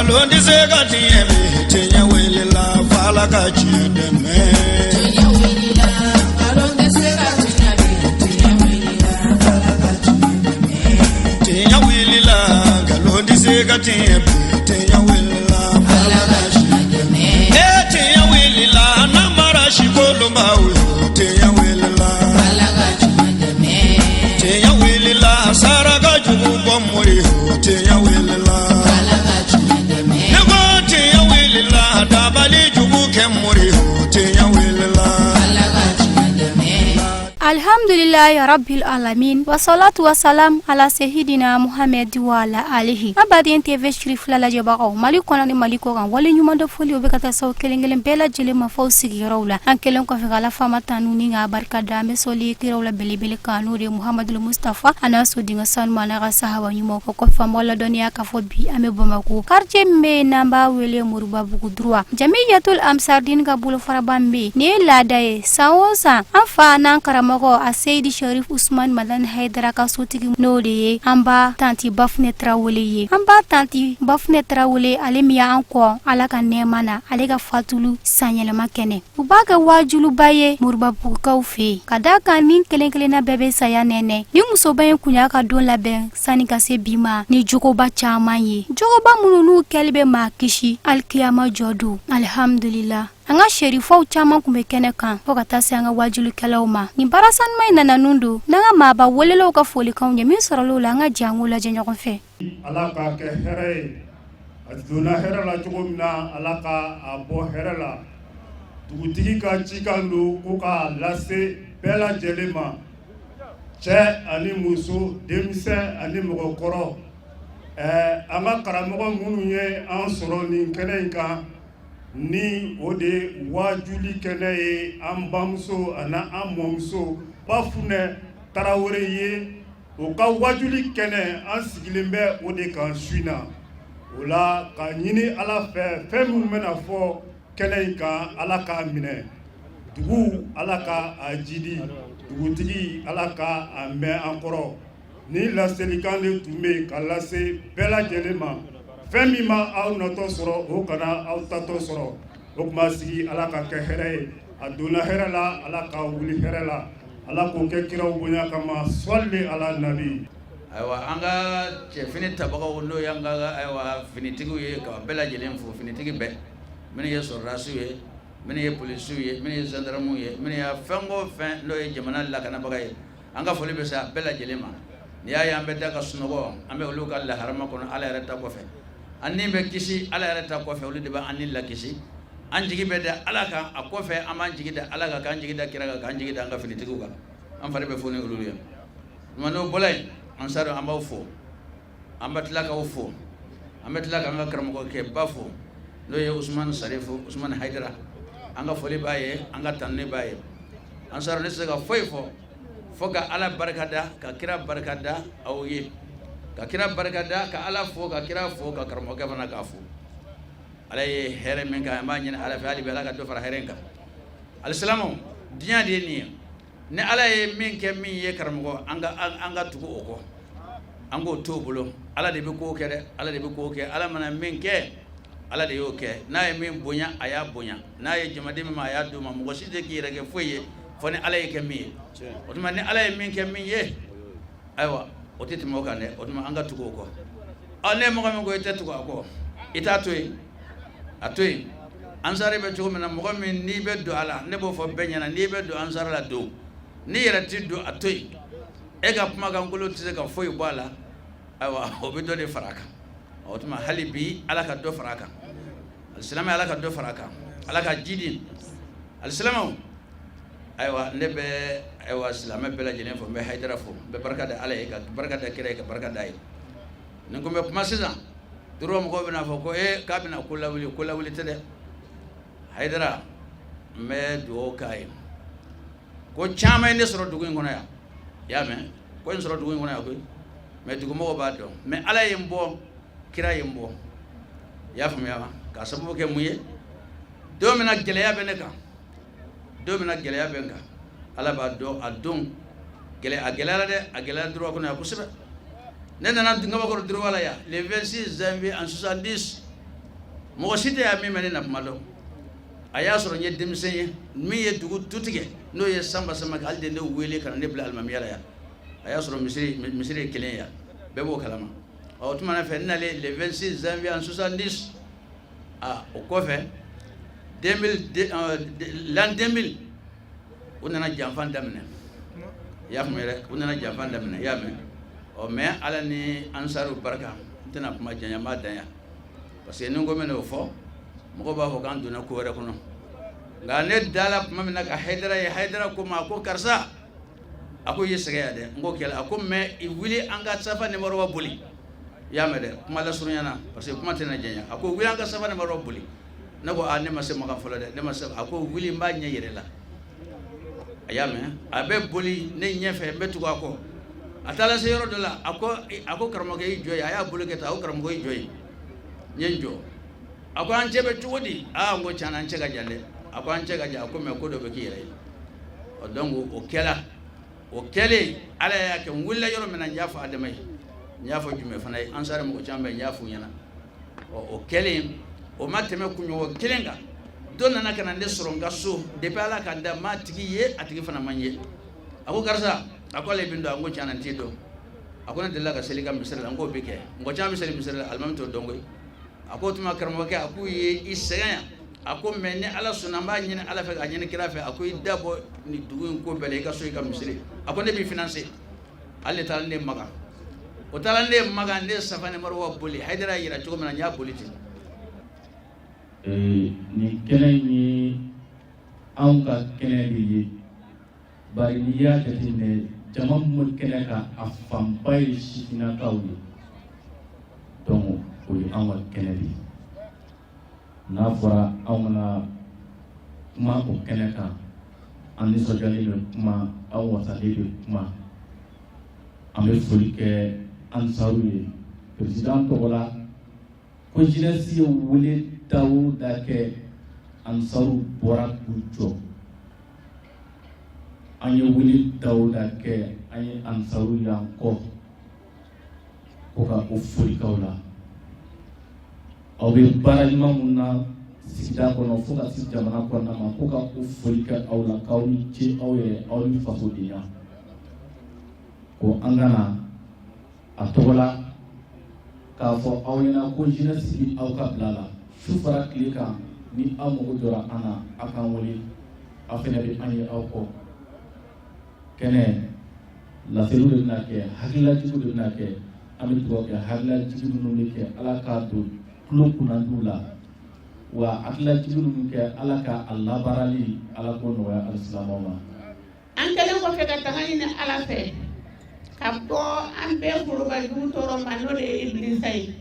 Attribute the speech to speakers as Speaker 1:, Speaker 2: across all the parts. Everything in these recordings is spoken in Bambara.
Speaker 1: Nkalon tɛ se ka tiɲɛ bi, tiɲɛ wulila f'Ala ka tiɲɛ dɛmɛ.
Speaker 2: Tiɲɛ wulila, nkalon tɛ se ka tiɲɛ bi, tiɲɛ wulila, Ala ka tiɲɛ dɛmɛ.
Speaker 1: Tiɲɛ wulila, nkalon tɛ se ka tiɲɛ bi, tiɲɛ wulila
Speaker 2: Ala ka tiɲɛ dɛmɛ.
Speaker 1: E tiɲɛ wulila, namara si kolonbaw yo, tiɲɛ wulila.
Speaker 2: Ala ka tiɲɛ dɛmɛ.
Speaker 1: Tiɲɛ wulila, saraka jugu bɔ mori yo, tiɲɛ wulila.
Speaker 2: Ala ka tiɲɛ dɛmɛ.
Speaker 1: Ne ko tiɲɛ wulila, dabali jugu kɛ mori yo, tiɲɛ wulila.
Speaker 2: Ala ka tiɲɛ dɛmɛ.
Speaker 3: Alhamdulillahi rabbil alamin, wasalatu wasalam ala sehidina Muhamɛdi wa ala alihi. An baden TV Sirifila lajɛbagaw, Mali kɔnɔ ni Mali kɔ kan, wale ɲuman dɔ foli, o bɛ ka taa saw kelen kelen bɛɛ lajɛlen ma fɔw sigiyɔrɔw la. An kelen kɔfɛ ka Ala faama tanu ni k'a barika da, an bɛ sɔli kiraw la belebele kan, n'o de ye Muhamadul Mustafa, a n'a sodenkɛ sanuma, n'a ka sahaba ɲumanw. O kɔfɛ, an b'aw ladɔnniya k'a fɔ bi an bɛ Bamakɔ, quartier min bɛ yen n'an b'a wele Moribabugu droit, Jamiyatul Ansardine ka bolofaraba min bɛ yen. Nin ye laada ye, san o san, an fa n'an karamɔgɔ a Seyidi Sharif Usman Madani Haidara ka sotigi, n'o de ye an ba tanti Bafunɛ Tarawele ye. An ba tanti Bafunɛ Tarawele, ale min y'an kɔ Ala ka nɛɛma na, ale ka fatulu sanyɛlɛma kɛnɛ, u b'a kɛ wajuluba ye Moribabugukaw fɛ yen, ka da kan ni kelen kelenna bɛɛ bɛ saya nɛnɛ. Ni musoba in kun y'a ka don labɛn sani ka se bi ma ni jogoba caman ye, jogoba minnu n'u kɛli bɛ maa kisi alikiyama jɔ don. Alihamdulila, an ka serifaw caman kun bɛ kɛnɛ kan, fo ka taa se an ka wajulikɛlaw ma. Nin baara sanuma in nana nun don n'an ka maaba welelaw ka folikanw ye. Min sɔrɔla o la, an ka jɛ an k'o lajɛ ɲɔgɔn fɛ.
Speaker 4: Ala k'a kɛ hɛrɛ ye. A donna hɛrɛ la cogo min na, Ala ka a bɔ hɛrɛ la. Dugutigi ka cikan don ko k'a lase bɛɛ lajɛlen ma, cɛ ani muso, denmisɛn ani mɔgɔkɔrɔ. Ɛɛ, an ka karamɔgɔ minnu ye an sɔrɔ nin kɛnɛ in kan, ni o de ye wajuli kɛnɛ ye, an bamuso ani an mɔmuso Bafunɛ Tarawele ye, o ka wajuli kɛnɛ, an sigilen bɛ o de kan su in na. O la, ka ɲini Ala fɛ, fɛn minnu bɛna fɔ kɛnɛ in kan, Ala k'a minɛ. Dugu, Ala ka a jidi. Dugutigi, Ala ka a mɛn an kɔrɔ. Ni laselikan de tun bɛ yen ka lase bɛɛ lajɛlen ma. Fɛn min ma aw natɔ sɔrɔ, o kana aw tatɔ sɔrɔ. O tuma sigi, Ala ka kɛ hɛrɛ ye. A donna hɛrɛ la, Ala ka wuli hɛrɛ la. Ala k'o kɛ kiraw bonya kama. Sɔli ala nabi.
Speaker 5: Ayiwa, an ka cɛfini tabagaw, n'o y'an ka, ayiwa, finitigiw ye, ka bɛɛ lajɛlen fo. Finitigi bɛɛ, minnu ye sɔrɔdasiw ye, minnu ye polisiw ye, minnu ye gendarmew ye, minnu ye fɛn o fɛn n'o ye jamana lakanabaga ye, an ka foli bɛ se a bɛɛ lajɛlen ma. N'i y'a ye an bɛ da ka sunɔgɔ, an bɛ olu ka laharama kɔnɔ Ala yɛrɛ ta kɔfɛ. An ni bɛ kisi Ala yɛrɛ ta kɔfɛ, olu de bɛ an ni lakisi. An jigi bɛ da Ala kan, a kɔfɛ an b'an jigi da Ala kan, k'an jigi da kira kan, k'an jigi da an ka finitigiw kan. An fari bɛ foni olu ye. Tuma n'o bɔra yen, an sari, an b'aw fo, an bɛ tila k'aw fo, an bɛ tila k'an ka karamɔgɔkɛ ba fo, n'o ye Usumani Sarifu Usumani Hayidara. An ka foli b'a ye, an ka tanuni b'a ye. An sari, ne tɛ se ka foyi fɔ fo ka Ala barika da, ka kira barika da aw ye, ka kira barika da, ka Ala fo, ka kira fo, ka karamɔgɔkɛ fana k'a fo. Ala ye hɛrɛ min kan, an b'a ɲini Ala fɛ hali bi, Ala ka dɔ fara hɛrɛ in kan. Alisilamɛw, diɲɛ de ye nin ye. Ni Ala ye min kɛ min ye, karamɔgɔ, an ka tugu o kɔ, an k'o to o bolo. Ala de bɛ ko kɛ dɛ, Ala de bɛ ko kɛ. Ala mana min kɛ, Ala de y'o kɛ. N'a ye min bonya, a y'a bonya. N'a ye jamaden min ma, a y'a d'o ma. Mɔgɔ si tɛ k'i yɛrɛ kɛ foyi ye fo ni Ala ye kɛ min ye. O tuma, ni Ala ye min kɛ min ye, ayiwa, o tɛ tɛmɛ o kan dɛ. O tuma, an ka tugu o kɔ. Ɔ, ne mɔgɔ min ko i tɛ tugu a kɔ, i t'a to yen, a to yen. Ansari bɛ cogo min na, mɔgɔ min n'i bɛ don a la, ne b'o fɔ bɛɛ ɲɛna, n'i bɛ don ansari la, don. N'i yɛrɛ tɛ don, a to yen. E ka kumakankolon tɛ se ka foyi bɔ a la. Ayiwa, o bɛ dɔ de fara a kan. O tuma, hali bi, Ala ka dɔ fara a kan. Alisilamɛ, Ala ka dɔ fara a kan, Ala ka jidi. Alisilamɛw, ayiwa, ne bɛ, ayiwa, silamɛ bɛɛ lajɛlen fo. N bɛ Hayidara fo, n bɛ barika da Ala ye, ka barika da kira ye, ka barika da ye. Nin kun bɛ kuma sisan turu, mɔgɔw bɛna fɔ ko ee, k'a bɛna ko lawuli. Ko lawuli tɛ dɛ. Hayidara, n bɛ dugawu k'a ye. Ko caman ye ne sɔrɔ dugu in kɔnɔ yan. I y'a mɛn, ko n sɔrɔ dugu in kɔnɔ yan koyi, mais dugumɔgɔw b'a dɔn. Mais Ala ye n bɔ, kira ye n bɔ. I y'a faamuya wa? K'a sababu kɛ mun ye? Don min na gɛlɛya bɛ ne kan, don min na gɛlɛya bɛ n kan, Ala b'a dɔn. A don gɛlɛya, a gɛlɛyara dɛ, a gɛlɛyara droit kɔnɔ yan kosɛbɛ. Ne nana Ngabakɔrɔ droit la yan le 26 janvier en 70. Mɔgɔ si tɛ yan min bɛ ne na kuma dɔn. A y'a sɔrɔ n ye denmisɛn ye min ye dugu tu tigɛ, n'o ye Sanba Samakɛ, ale de ne wele ka na ne bila alimamiya la yan. A y'a sɔrɔ misiri ye kelen yan, bɛɛ b'o kalama. Ɔ, o tuma na fɛ, n nalen le 26 janvier en 70. Aa, o kɔfɛ 2000, l'an 2000, u nana janfa daminɛ. I y'a faamu dɛ, u nana janfa daminɛ, i y'a mɛn. Ɔ, mais Ala ni Ansaru barika, n tɛna kuma janya, n b'a dan yan, parce que ni n ko n bɛn'o fɔ, mɔgɔw b'a fɔ k'an donna ko wɛrɛ kɔnɔ. Nka ne dala tuma min na ka Hayidara ye, Hayidara ko ma ko: "Karisa," a ko, "i ye sɛgɛn yan dɛ." N ko: "Kɛlɛ." A ko: "Mais i wuli, an ka Safa ni Marwa boli." I y'a mɛn dɛ, kuma lasurunya na, parce que kuma tɛna janya. A ko: "Wuli, an ka Safa ni Marwa boli." Ne ko: "A, ne ma se Makan fɔlɔ dɛ, ne ma se." A ko: "Wuli, n b'a ɲɛ yɛrɛ la." A y'a mɛn, a bɛ boli ne ɲɛfɛ, n bɛ tugu a kɔ. A taara se yɔrɔ dɔ la, a ko: "Karamɔgɔkɛ, i jɔ yen." A y'a bolo kɛ tan. A ko: "Karamɔgɔ, i jɔ yen." N ye n jɔ. A ko: "An cɛ bɛ cogo di?" Aa, n ko: "Tiɲɛ na, an cɛ ka jan dɛ." A ko: "An cɛ ka jan." A ko: "Mais ko dɔ bɛ k'i yɛrɛ ye." Ɔ, donc o kɛla. O kɛlen, Ala y'a kɛ, n wulila yɔrɔ min na, n y'a fɔ Adama ye, n y'a fɔ Jumɛ fana ye, Ansari mɔgɔ caman bɛ yen, n y'a f'u ɲɛna. Ɔ, o kɛlen, o ma tɛmɛ kunɲɔgɔn kelen kan, dɔ nana ka na ne sɔrɔ n ka so. Depuis Ala ka da, n m'a tigi ye, a tigi fana ma n ye. A ko: "Karisa," a ko, "ale bɛ n dɔn." A ko: "Tiɲɛ na, n t'i dɔn." A ko: "Ne delila ka seli ka misiri la." N k'o bɛ kɛ, mɔgɔ caman bɛ seli misiri la, alimami t'o dɔn koyi. A ko: "O tuma karamɔgɔkɛ," a k'u ye i sɛgɛn yan. A ko: "Mais ni Ala sɔnna, n b'a ɲini Ala fɛ k'a ɲini kira fɛ." A ko: "I da bɔ nin dugu in ko bɛɛ la, i ka so, i ka misiri." A ko: "Ne b'i financer." Ale de taara ne Makan. O taara ne Makan, ne Safa ni Marwa boli. Hayidara y'a yira cogo min na, n y'a boli ten.
Speaker 6: Nin kɛnɛ in ye anw ka kɛnɛ de ye, bari n'i y'a jateminɛ, jama min bɛ kɛnɛ kan, a fanba ye sifinnakaw ye. Donc o ye anw ka kɛnɛ de ye. N'a fɔra anw kana kuma o kɛnɛ kan, an nisɔndiyalen bɛ kuma, an wasalen bɛ kuma. An bɛ foli kɛ Ansaru ye président tɔgɔ la, ko jeunesse ye wele da o da kɛ, Ansaru bɔra k'u jɔ. An ye wele da o da kɛ, an ye Ansaru y'an kɔ, ko ka o foli k'aw la. Aw bɛ baara ɲuman mun na sigida kɔnɔ fo ka se jamana kɔnɔna ma, ko ka o foli kɛ aw la, k'aw ni ce, aw yɛrɛ, aw ni fasodenya. Ko an ka na a tɔgɔ la k'a fɔ aw ɲɛna ko jeunesse bi aw ka bila la su fara tile kan. Ni aw mago jɔra an na, aw k'an wele, aw fɛnɛ bɛ an ye aw kɔ. Kɛnɛ laseliw de bɛna kɛ, hakililajigiw de bɛna kɛ. An bɛ dugawu kɛ, hakililajigi minnu bɛ kɛ, Ala k'a don tulo kunnandiw la wa. Hakililajigi minnu kɛ, Ala ka a labaarali, Ala k'o nɔgɔya alisilamɛw ma.
Speaker 7: An kɛlen kɔfɛ ka tanga ɲini Ala fɛ ka bɔ an bɛɛ foroba jugu tɔɔrɔ ma, n'o de ye Ibilisa ye.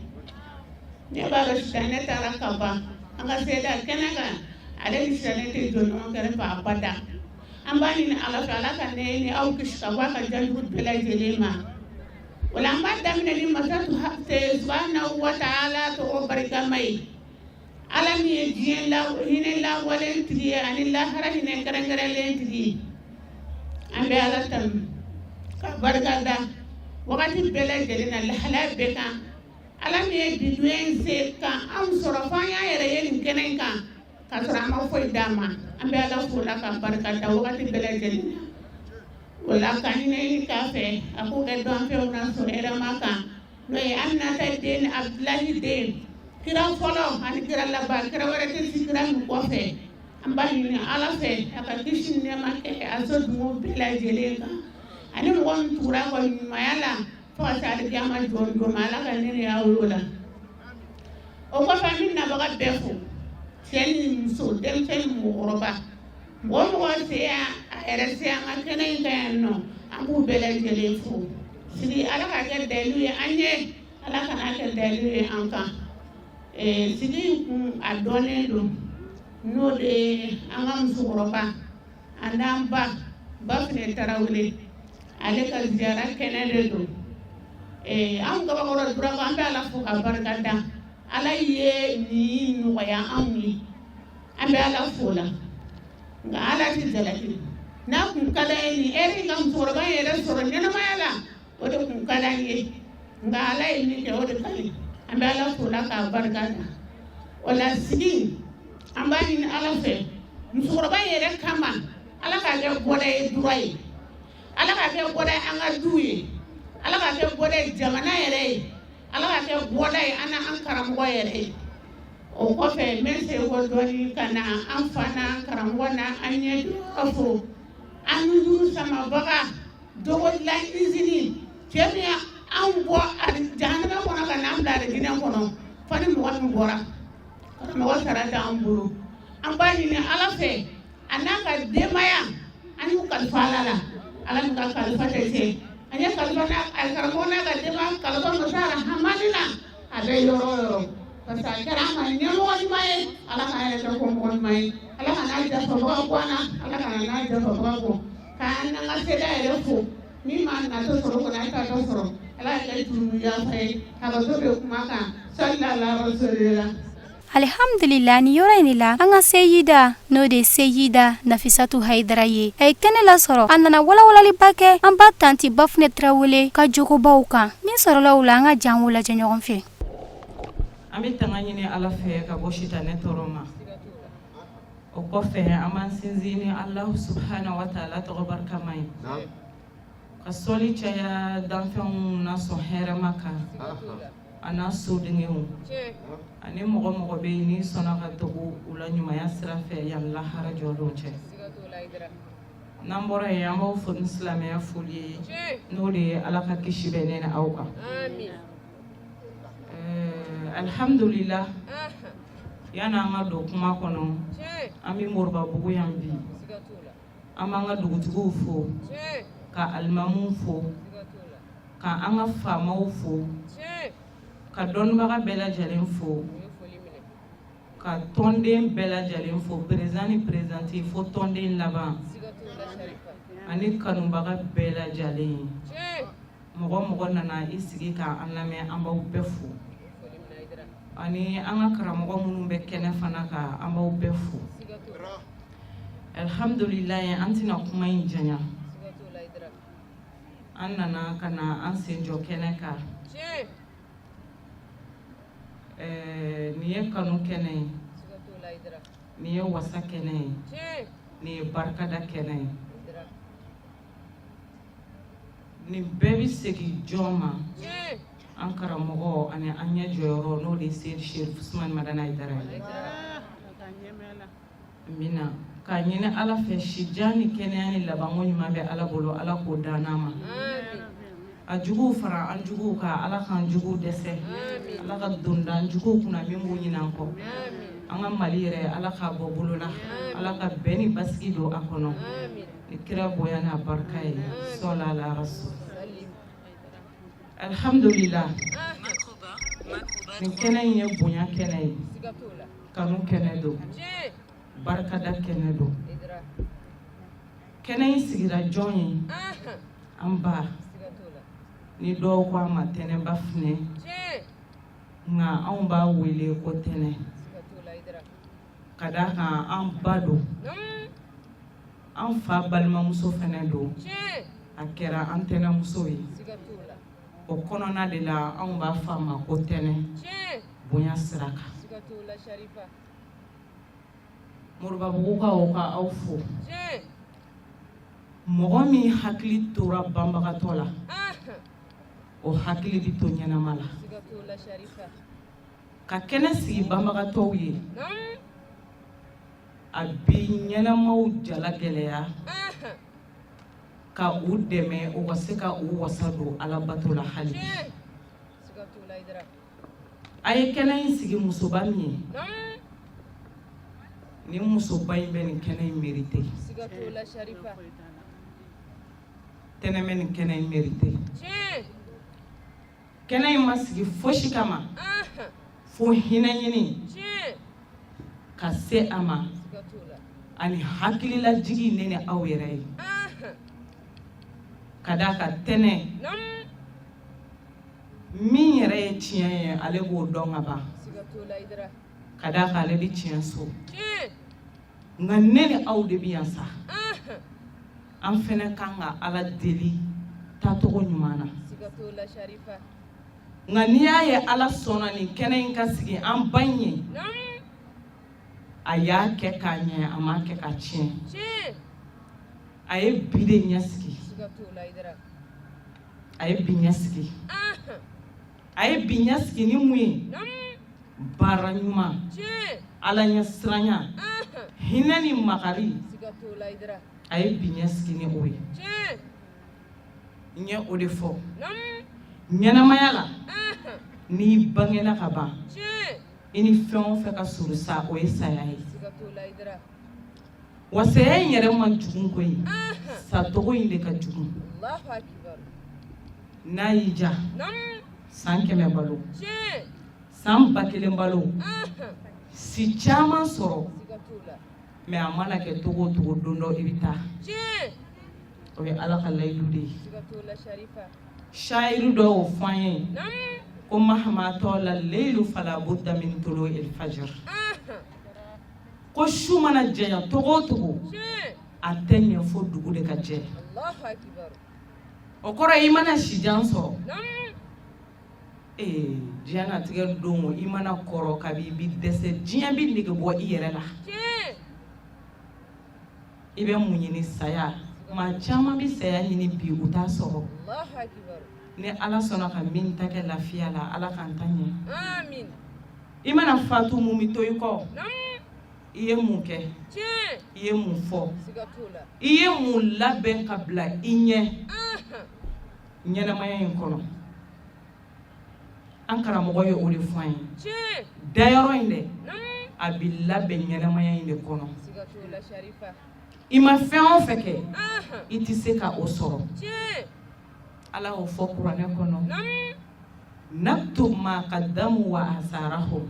Speaker 7: Ne b'a dɔn sitanɛ taara ka ban an ka seeda kɛnɛ kan. Ale ni sitanɛ tɛ jɔ ɲɔgɔn kɛrɛfɛ abada. An b'a ɲini Ala fɛ, Ala ka ne ni aw kisi ka bɔ a ka janjugu bɛɛ lajɛlen ma. O la, an b'a daminɛ ni masa subahanahu wa taala tɔgɔ barikama ye, Ala min ye diɲɛ la hinɛ lawalen tigi ye ani lahara hinɛ kɛrɛnkɛrɛnlen tigi ye. An bɛ Ala tanu ka barika da wagati bɛɛ lajɛlen na, lahalaya bɛɛ kan. Ala min ye bi don in se ka anw sɔrɔ fo an y'an yɛrɛ ye nin kɛnɛ in kan k'a sɔrɔ an ma foyi d'a ma, an bɛ Ala fo la ka barika da wagati bɛɛ lajɛlen na. O la, ka ɲini k'a fɛ a k'o kɛ dɔnfɛnw na sɔrɔ hɛrɛma kan, n'o ye Aminata den, Abudulayi den, kira fɔlɔ ani kira laban, kira wɛrɛ tɛ si kira min kɔfɛ. An b'a ɲini Ala fɛ a ka kisi ni nɛɛma kɛ a so dungo bɛɛ lajɛlen kan ani mɔgɔ min tugura a kɔ ɲumanya la fo ka se alikiyama jɔ don ma. Ala ka ne ni aw y'o la. O kɔfɛ, an bɛ nabaga bɛɛ fo, cɛ ni muso, denmisɛn ni mɔgɔkɔrɔba, mɔgɔ o mɔgɔ se yan a yɛrɛ se an ka kɛnɛ in kan yan nɔ, an b'u bɛɛ lajɛlen fo. Sigi, Ala ka kɛ dalilu ye an ye, Ala kana kɛ dalilu ye an kan. Sigi in kun a dɔnnen don, n'o de ye an ka musokɔrɔba an n'an ba Bafinɛ Tarawele, ale ka ziyara kɛnɛ de don. Anw Kabakɔrɔ Durako, an bɛ Ala fo ka barika da. Ala ye nin nɔgɔya anw ye, an bɛ Ala fo la. Nka Ala tɛ jalaki n'a kun ka d'an ye nin ɛri in ka musokɔrɔba in yɛrɛ sɔrɔ ɲɛnamaya la, o de kun ka d'an ye. Nka Ala ye min kɛ, o de ka ɲi. An bɛ Ala fo la k'a barika da. O la sigi an b'a ɲini Ala fɛ musokɔrɔba yɛrɛ kama Ala k'a kɛ bɔda ye droit ye Ala k'a kɛ bɔda ye an ka duw ye Ala k'a kɛ bɔda ye jamana yɛrɛ ye Ala k'a kɛ bɔda ye an n'an karamɔgɔ yɛrɛ ye o kɔfɛ n bɛ segin kɔ dɔɔni ka na an fa n'an karamɔgɔ n'an ɲɛjɔ fo an nujuru samabaga dogo dilan izini cɛ min y'an bɔ jahanama kɔnɔ ka n'an bila alijinɛ kɔnɔ fo ni mɔgɔ min bɔra karamɔgɔ sara t'an bolo an b'a ɲini ala fɛ a n'a ka denbaya an y'u kalifa ala la ala min ka kalifa tɛ tiɲɛ an ye kalifa n'a a karamɔgɔ n'a ka denbaya kalifa masa rahamani na a bɛ yɔrɔ o yɔrɔ parce que a kɛra an ma ɲɛmɔgɔ ɲuman ye ala k'an yɛrɛ kɛ kɔmɔgɔ ɲuman ye ala kana jafabaga bɔ an na ala kana n'a jafabaga bɔ k'an n'an ka seda yɛrɛ fo min m'a natɔ sɔrɔ kɔni a t'a dɔ sɔrɔ ala y'a kɛ jurumu yafa ye a ka so bɛ kuma kan salila rasulila.
Speaker 3: Alihamdulila ni yɔrɔ in de la an ka seyida n'o de ye seyida nafisatu hayidara ye a ye kɛnɛ lasɔrɔ a nana walawalaliba kɛ an ba tanti bafunɛ tarawele ka jogobaw kan min sɔrɔla o la an ka jɛ an k'o lajɛ ɲɔgɔn fɛ.
Speaker 8: An bɛ tanga ɲini Ala fɛ ka bɔ sitanɛ tɔɔrɔ ma. O kɔfɛ an b'an sinsin ni Alahu subahana wataala tɔgɔ barikama ye, ka sɔli caya danfɛnw na sɔn hɛrɛma kan a n'a sodenw ani mɔgɔ mɔgɔ bɛ yen n'i sɔnna ka tugu u la ɲumanya sira fɛ yan lahara jɔdon cɛ. N'an bɔra yen, an b'aw fo ni silamɛya foli ye, n'o de ye Ala ka kisi bɛ ne ni aw kan. Alihamdulila, yanni an ka don kuma kɔnɔ, an bɛ Moribabugu yan bi. An b'an ka dugutigiw fo, ka alimamuw fo, ka an ka faamaw fo, ka dɔnnibaga bɛɛ lajɛlen fo, ka tɔnden bɛɛ lajɛlen fo, président ni présidente fo tɔnden laban ani kanubaga bɛɛ lajɛlen. Mɔgɔ mɔgɔ nana i sigi ka an lamɛn, an b'aw bɛɛ fo, ani an ka karamɔgɔ minnu bɛ kɛnɛ fana kan, an b'aw bɛɛ fo. Alihamdulilayi, an tɛna kuma in janya. An nana ka na an sen jɔ kɛnɛ kan. Nin ye kanu kɛnɛ ye, nin ye wasa kɛnɛ ye, nin ye barikada kɛnɛ ye. Nin bɛɛ bɛ segin jɔn ma? An karamɔgɔ ani an ɲɛ jɔyɔrɔ, n'o de ye Seyidi Sherif Usumani Madani Hayidara ye. Amina. K'a ɲini Ala fɛ, sijan ni kɛnɛya ni labanko ɲuman bɛ Ala bolo, Ala k'o d'an n'a ma. A juguw fara an juguw kan, Ala k'an juguw dɛsɛ. Ala ka don da an juguw kunna min b'u ɲinɛ an kɔ. An ka Mali yɛrɛ, Ala k'a bɔ bolo la. Ala ka bɛn ni basigi don a kɔnɔ. Ni kira bonya n'a barika ye, sɔla ala rasul. Alhamdulillah, nin kɛnɛ in ye bonya kɛnɛ ye, kanu kɛnɛ don, barikada kɛnɛ don. Kɛnɛ in sigira jɔn ye? An ba, ni dɔw ko a ma Tɛnɛba Funɛ, nka anw b'a wele ko Tɛnɛ, ka d'a kan an ba don, an fa balimamuso fana don, a kɛra an tɛnɛmuso ye. O kɔnɔna de la anw b'a fɔ a ma ko Tɛnɛ, bonya sira kan. Moribabugukaw ka aw fo. Mɔgɔ min hakili tora banbagatɔ la, o hakili bɛ to ɲɛnama la. Ka kɛnɛ sigi banbagatɔw ye, a bi ɲɛnamaw jala gɛlɛya ka u dɛmɛ u ka se ka u wasa don alabato la. Hali bi a ye kɛnɛ in sigi musoba min ye, ni musoba in bɛ nin kɛnɛ in mérité. Tɛnɛ bɛ nin kɛnɛ in mérité. Kɛnɛ in ma sigi fosi kama fo hinɛ ɲini ka se a ma ani hakililajigi ne ni aw yɛrɛ ye, ka d'a kan Tɛnɛ min yɛrɛ ye tiɲɛ ye, ale b'o dɔn ka ban, ka d'a kan ale bɛ tiɲɛ so. Nka ne ni aw de bɛ yan sa, an fana kan ka Ala deli taacogo ɲuman na. Nka n'i y'a ye Ala sɔnna nin kɛnɛ in ka sigi an ba in ye, A y'a kɛ k'a ɲɛ, a m'a kɛ k'a tiɲɛ. A ye bi de ɲɛsigi, a ye bi ɲɛsigi, a ye bi ɲɛsigi ni mun ye? Baara ɲuman, Ala ɲɛsiranya, hinɛ ni makari. A ye bi ɲɛsigi ni o ye. N ye o de fɔ, ɲɛnamaya la, n'i bangena ka ban, i ni fɛn o fɛn ka surun sa, o ye saya ye. Wa saya in yɛrɛ man jugu koyi, sacogo in de ka jugu. N'a y'i diya, san 100 balo, san 1000 balo, si caman sɔrɔ, mais a mana kɛ cogo o cogo, don dɔ i bɛ taa. O ye Ala ka layidu de ye. Shayiru dɔ y'o fɔ an ye ko mahama tɔla leilu fala budda min tulu il fajr, ko su mana janya cogo o cogo, a tɛ ɲɛ fo dugu de ka jɛ. O kɔrɔ, i mana sijan sɔrɔ, ee, diɲɛnatigɛ don, i mana kɔrɔ kabi, i bi dɛsɛ, diɲɛ bi nege bɔ i yɛrɛ la. I bɛ mun ɲini? Saya. Maa caman bɛ saya ɲini bi, u t'a sɔrɔ. Ni Ala sɔnna ka min ta kɛ lafiya la, Ala k'an ta ɲɛ. I mana fatu, mun bɛ to i kɔ? I ye mun kɛ? I ye mun fɔ? I ye mun labɛn ka bila i ɲɛ ɲɛnamaya in kɔnɔ? An karamɔgɔ ye o de fɔ an ye. Dayɔrɔ in dɛ, a bɛ labɛn ɲɛnamaya in de kɔnɔ. I ma fɛn o fɛn kɛ, i tɛ se ka o sɔrɔ. Ala y'o fɔ kuranɛ kɔnɔ: naktub ma qaddamu wa asarahum,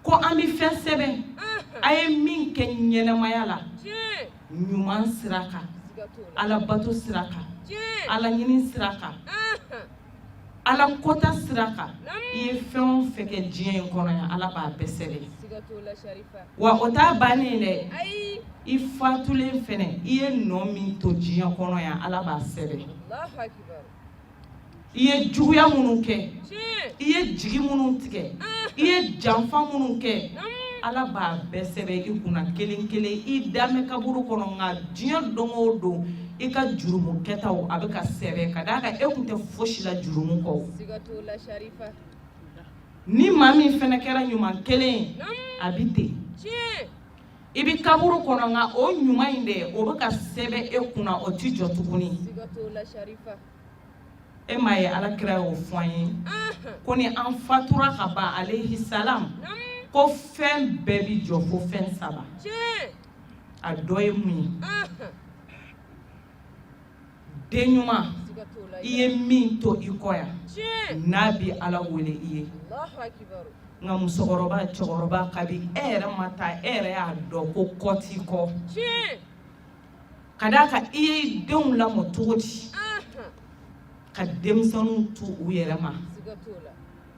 Speaker 8: ko an bɛ fɛn sɛbɛn, a ye min kɛ ɲɛnamaya la, ɲuman sira kan, Alabato sira kan, Ala ɲini sira kan, Ala kota sira kan. I ye fɛn o fɛn kɛ diɲɛ in kɔnɔ yan, Ala b'a bɛɛ sɛbɛn. Wa o t'a bannen dɛ, i fatulen fɛnɛ, i ye nɔ min to diɲɛ kɔnɔ yan, Ala b'a sɛbɛn. I ye juguya minnu kɛ, i ye jigi minnu tigɛ, i ye janfa minnu kɛ, Ala b'a bɛɛ sɛbɛn i kunna kelen kelen. I damɛ kaburu kɔnɔ, nka diɲɛ don o don, i ka jurumu kɛtaw, a bɛ ka sɛbɛn, ka d'a kan e tun tɛ fosi la jurumu kɔ. Ni maa min fɛnɛ kɛra ɲuman kelen ye, a bɛ ten, i bɛ kaburu kɔnɔ, nka o ɲuman in dɛ, o bɛ ka sɛbɛn e kunna, o tɛ jɔ tuguni. E m'a ye, Ala kira y'o fɔ an ye ko ni an fatura ka ban, alayhi salam, ko fɛn bɛɛ bi jɔ fo fɛn saba. A dɔ ye mun ye? Den ɲuman i ye min to i kɔ yan, n'a bi Ala wele i ye. Nka musokɔrɔba, cɛkɔrɔba, kabi e yɛrɛ ma taa, e yɛrɛ y'a dɔn ko kɔ t'i kɔ, ka d'a kan i ye denw lamɔ cogo di? Ka denmisɛnninw to u yɛrɛ ma,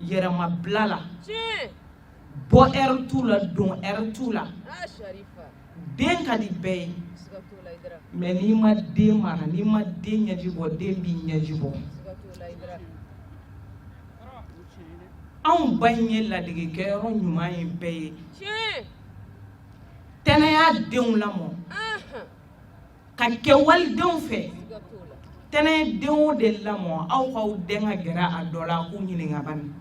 Speaker 8: yɛrɛmabila la, bɔ ɛri t'u la, don ɛri t'u la. Den ka di bɛɛ ye, mais n'i ma den mara, n'i ma den ɲɛji bɔ, den b'i ɲɛji bɔ. Anw ba in ye ladegekɛyɔrɔ ɲuman ye bɛɛ ye. Tɛnɛ y'a denw lamɔ ka kɛ walidenw fɛ. Tɛnɛ ye denw de lamɔ. Aw k'aw den ka gɛrɛ a dɔ la k'u ɲininka bani,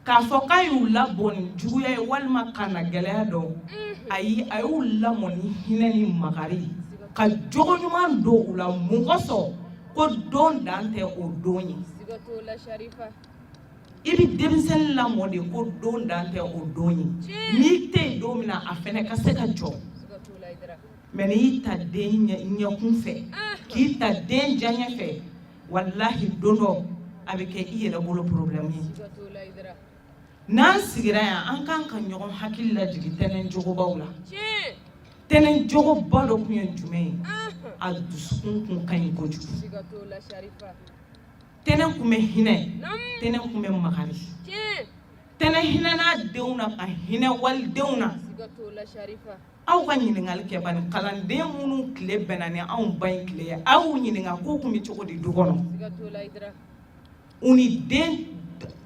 Speaker 8: k'a fɔ k'a y'u labɔ ni juguya ye walima ka na gɛlɛya dɔn. Ayi, a y'u lamɔ ni hinɛ ni makari, ka jogo ɲuman don u la. Mun kosɔn? Ko don dan tɛ o don ye. I bɛ denmisɛnnin lamɔ de ko don dan tɛ o don ye. N'i tɛ yen don min na, a fɛnɛ ka se ka jɔ. Mais n'i y'i ta den ɲɛkun fɛ, k'i ta den diyaɲɛ fɛ, walahi, don dɔ a bɛ kɛ i yɛrɛ bolo problème ye. N'an sigira yan, an kan ka ɲɔgɔn hakili lajigin Tɛnɛ jogobaw la. Tɛnɛ jogoba dɔ tun ye jumɛn ye? A dusukun kun ka ɲi kojugu. Tɛnɛ kun bɛ hinɛ, Tɛnɛ kun bɛ makari. Tɛnɛ hinɛna denw na ka hinɛ walidenw na. Aw ka ɲininkali kɛ bani, kalanden minnu tile bɛnna ni anw ba in tile ye, aw y'u ɲininka k'u kun bɛ cogo di du kɔnɔ. U ni den,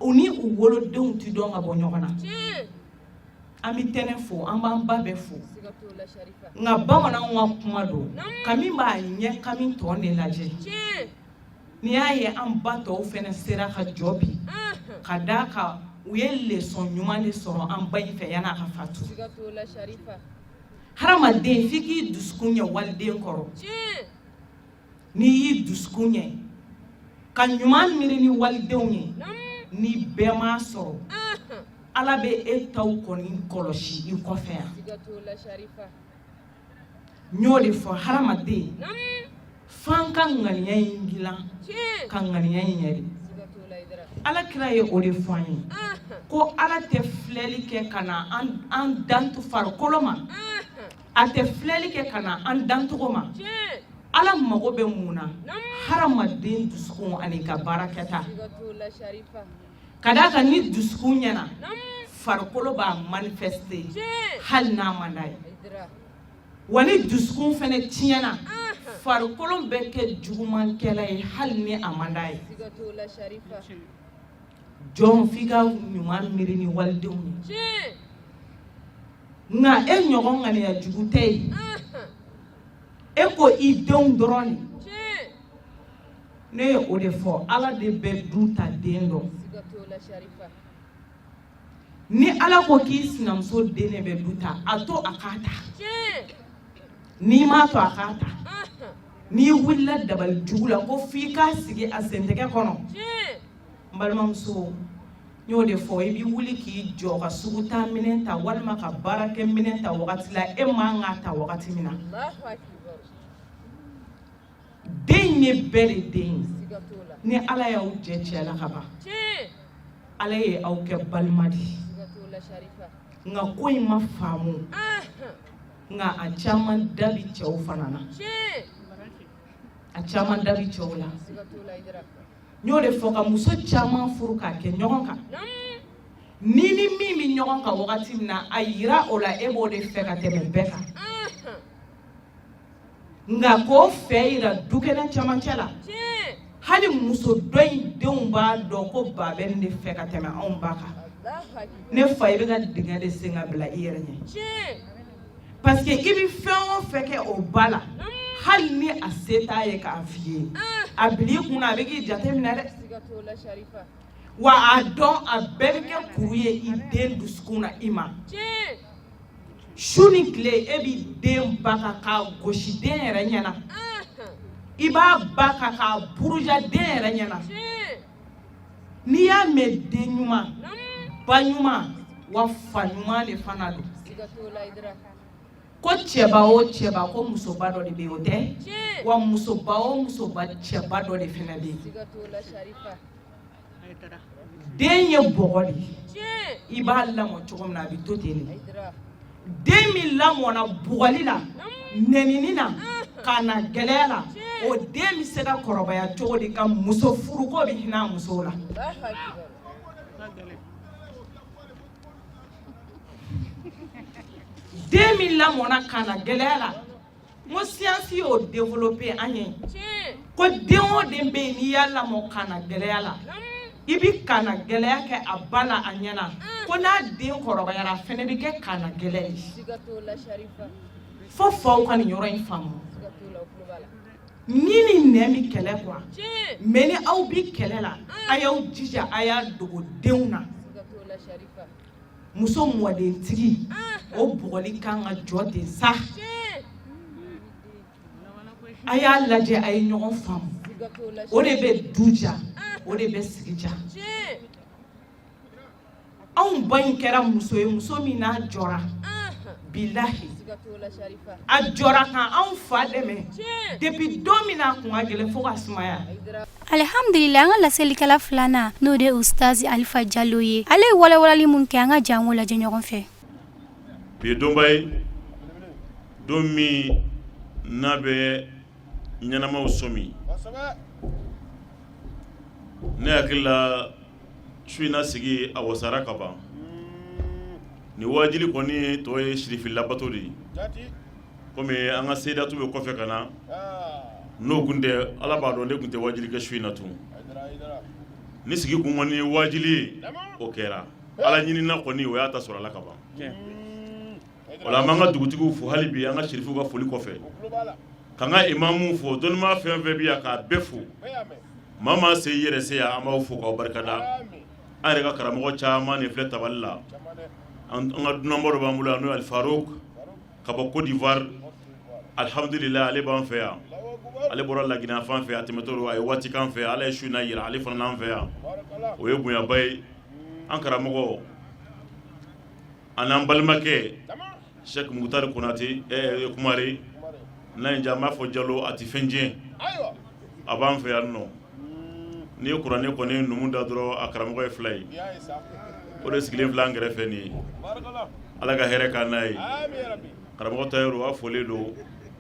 Speaker 8: u ni u wolodenw tɛ dɔn ka bɔ ɲɔgɔn na. An bɛ tɛnɛ fo, an b'an ba bɛɛ fo. Nka bamananw ka kuma don, kami b'a ɲɛ kami tɔn de lajɛ. N'i y'a ye an ba tɔw fana sera ka jɔ bi, ka d'a kan u ye leçon ɲuman de sɔrɔ an ba in fɛ yan'a ka fatu. Hadamaden, f'i k'i dusukun ɲɛ waliden kɔrɔ. N'i y'i dusukun ɲɛ ka ɲuman miiri ni walidenw ye, ni bɛɛ m'a sɔrɔ, Ala bɛ e taw kɔni kɔlɔsi i kɔfɛ yan. N y'o de fɔ, hadamaden, f'an ka ŋaniya in dilan ka ŋaniya in ɲɛ de. Ala kira ye o de fɔ an ye ko Ala tɛ filɛli kɛ ka na an dan farikolo ma, a tɛ filɛli kɛ ka na an dancogo ma. Ala mago bɛ mun na? Hadamaden dusukun ani ka baara kɛta. Ka d'a kan ni dusukun ɲɛna, farikolo b'a manifester hali n'a man d'a ye. Wa ni dusukun fana tiɲɛna, farikolo bɛ kɛ jugumankɛla ye hali ni a man d'a ye. Jɔn, f'i ka ɲuman miiri ni walidenw ye. Nka e ɲɔgɔn ŋaniya jugu tɛ yen. E ko i denw dɔrɔn de. Ne ye o de fɔ, Ala de bɛ du ta den dɔn. Ni Ala ko k'i sinamuso den de bɛ du ta, a to a k'a ta. N'i m'a to a k'a ta, n'i wulila dabali jugu la ko f'i k'a sigi a sentɛgɛ kɔnɔ, n balimamuso, n y'o de fɔ, i b'i wuli k'i jɔ ka sugu taa minɛn ta walima ka baarakɛ minɛn ta wagati la e man k'a ta wagati min na. Den ye bɛɛ de den ye. Ni Ala y'aw jɛ cɛ la ka ban, Ala ye aw kɛ balima de ye. Nka ko in ma faamu, nka a caman da bi cɛw fana na, a caman da bi cɛw la. N y'o de fɔ, ka muso caman furu k'a kɛ ɲɔgɔn kan, ni ni min bɛ ɲɔgɔn kan wagati min na, a yira o la e b'o de fɛ ka tɛmɛ bɛɛ kan. Nka k'o fɛ yira dukɛnɛ camancɛ la, hali muso dɔ in denw b'a dɔn ko ba bɛ nin de fɛ ka tɛmɛ anw ba kan. Ne fa, i bɛ ka dingɛ de sen ka bila i yɛrɛ ɲɛ, parce que i bɛ fɛn o fɛn kɛ o ba la, hali ni a se t'a ye k'a f'i ye, a bil'i kun na, a bɛ k'i jate minɛ dɛ. Wa a dɔn, a bɛɛ bɛ kɛ kuru ye i den dusukun na i ma. Su ni tile, e b'i den ba kan k'a gosi den yɛrɛ ɲɛna, i b'a ba kan k'a buruja den yɛrɛ ɲɛna. N'i y'a mɛn den ɲuman, ba ɲuman, wa fa ɲuman de fana don. Ko cɛba o cɛba, ko musoba dɔ de bɛ yen, o tɛ wa? Musoba o musoba, cɛba dɔ de fana bɛ yen. Den ye bɔgɔ de ye, i b'a lamɔ cogo min na, a bɛ to ten de. Den min lamɔna bugɔli la, nɛnini na, ka na gɛlɛya la, o den bɛ se ka kɔrɔbaya cogo di ka muso furu k'o bɛ hinɛ a musow la? Den min lamɔna ka na gɛlɛya la, n ko science y'o développer an ye ko den o den bɛ yen, n'i y'a lamɔ ka na gɛlɛya la, i bɛ ka na gɛlɛya kɛ a ba la a ɲɛna, ko n'a den kɔrɔbayara, a fɛnɛ bɛ kɛ ka na gɛlɛya ye. Fo faw ka nin yɔrɔ in faamu. Ni ni nɛn bɛ kɛlɛ quoi, mais ni aw bɛ kɛlɛ la, a y'aw jija a y'a dogo denw na. Muso mɔdentigi, o bugɔli kan ka jɔ ten sa. A y'a lajɛ, a ye ɲɔgɔn faamu, o de bɛ du ja, o de bɛ sigi ja. Anw ba in kɛra muso ye, muso min n'a jɔra, bilahi, a jɔra ka anw fa dɛmɛ depuis don min na a kun ka gɛlɛn fo ka sumaya.
Speaker 3: Alihamdulila, an ka laselikɛla filanan, n'o de ye Ustazi Alifa Jalo ye, ale ye walawalali min kɛ, an ka jɛ an k'o lajɛ ɲɔgɔn fɛ.
Speaker 9: Bi ye donba ye, don min n'a bɛ ɲɛnamaw sɔmi. Ne hakili la, su in na sigi a wasara ka ban. Ni waajuli kɔni tɔ ye sirifi labato de ye, kɔmi an ka sedatu bɛ kɔfɛ ka na. N'o tun tɛ, Ala b'a dɔn, ne tun tɛ waajuli kɛ su in na tun. Ni sigi kun kɔni ye waajuli ye, o kɛra. Ala ɲinina kɔni, o y'a ta sɔrɔ a la ka ban. O la, an b'an ka dugutigiw fo hali bi, an ka sirifuw ka foli kɔfɛ, k'an ka imamuw fo, dɔnnimaa fɛn fɛn bɛ yan, k'a bɛɛ fo. Maa maa se i yɛrɛ se yan, an b'aw fo k'aw barikada. An yɛrɛ ka karamɔgɔ caman de filɛ tabali la. An ka dunanba dɔ b'an bolo yan, n'o ye Alifaruk ka bɔ Côte d'Ivoire. Alihamudulila, ale b'an fɛ yan. Ale bɔra Laginɛ fan fɛ, a tɛmɛtɔ don, a ye waati k'an fɛ yan. Ala ye su in na yira ale fana n'an fɛ yan, o ye bonyaba ye. An karamɔgɔ ani an balimakɛ Sɛki Mutari Konate, Kumare n'a ye an b'a fɔ Jalo, a tɛ fɛn tiɲɛ, a b'an fɛ yan nɔ. N'i ye kuranɛ kɔni numu da dɔrɔn, a karamɔgɔ ye fila ye, o de sigilen filɛ an kɛrɛfɛ nin ye. Ala ka hɛrɛ k'an n'a ye. Karamɔgɔ Tayiru, a folilen don.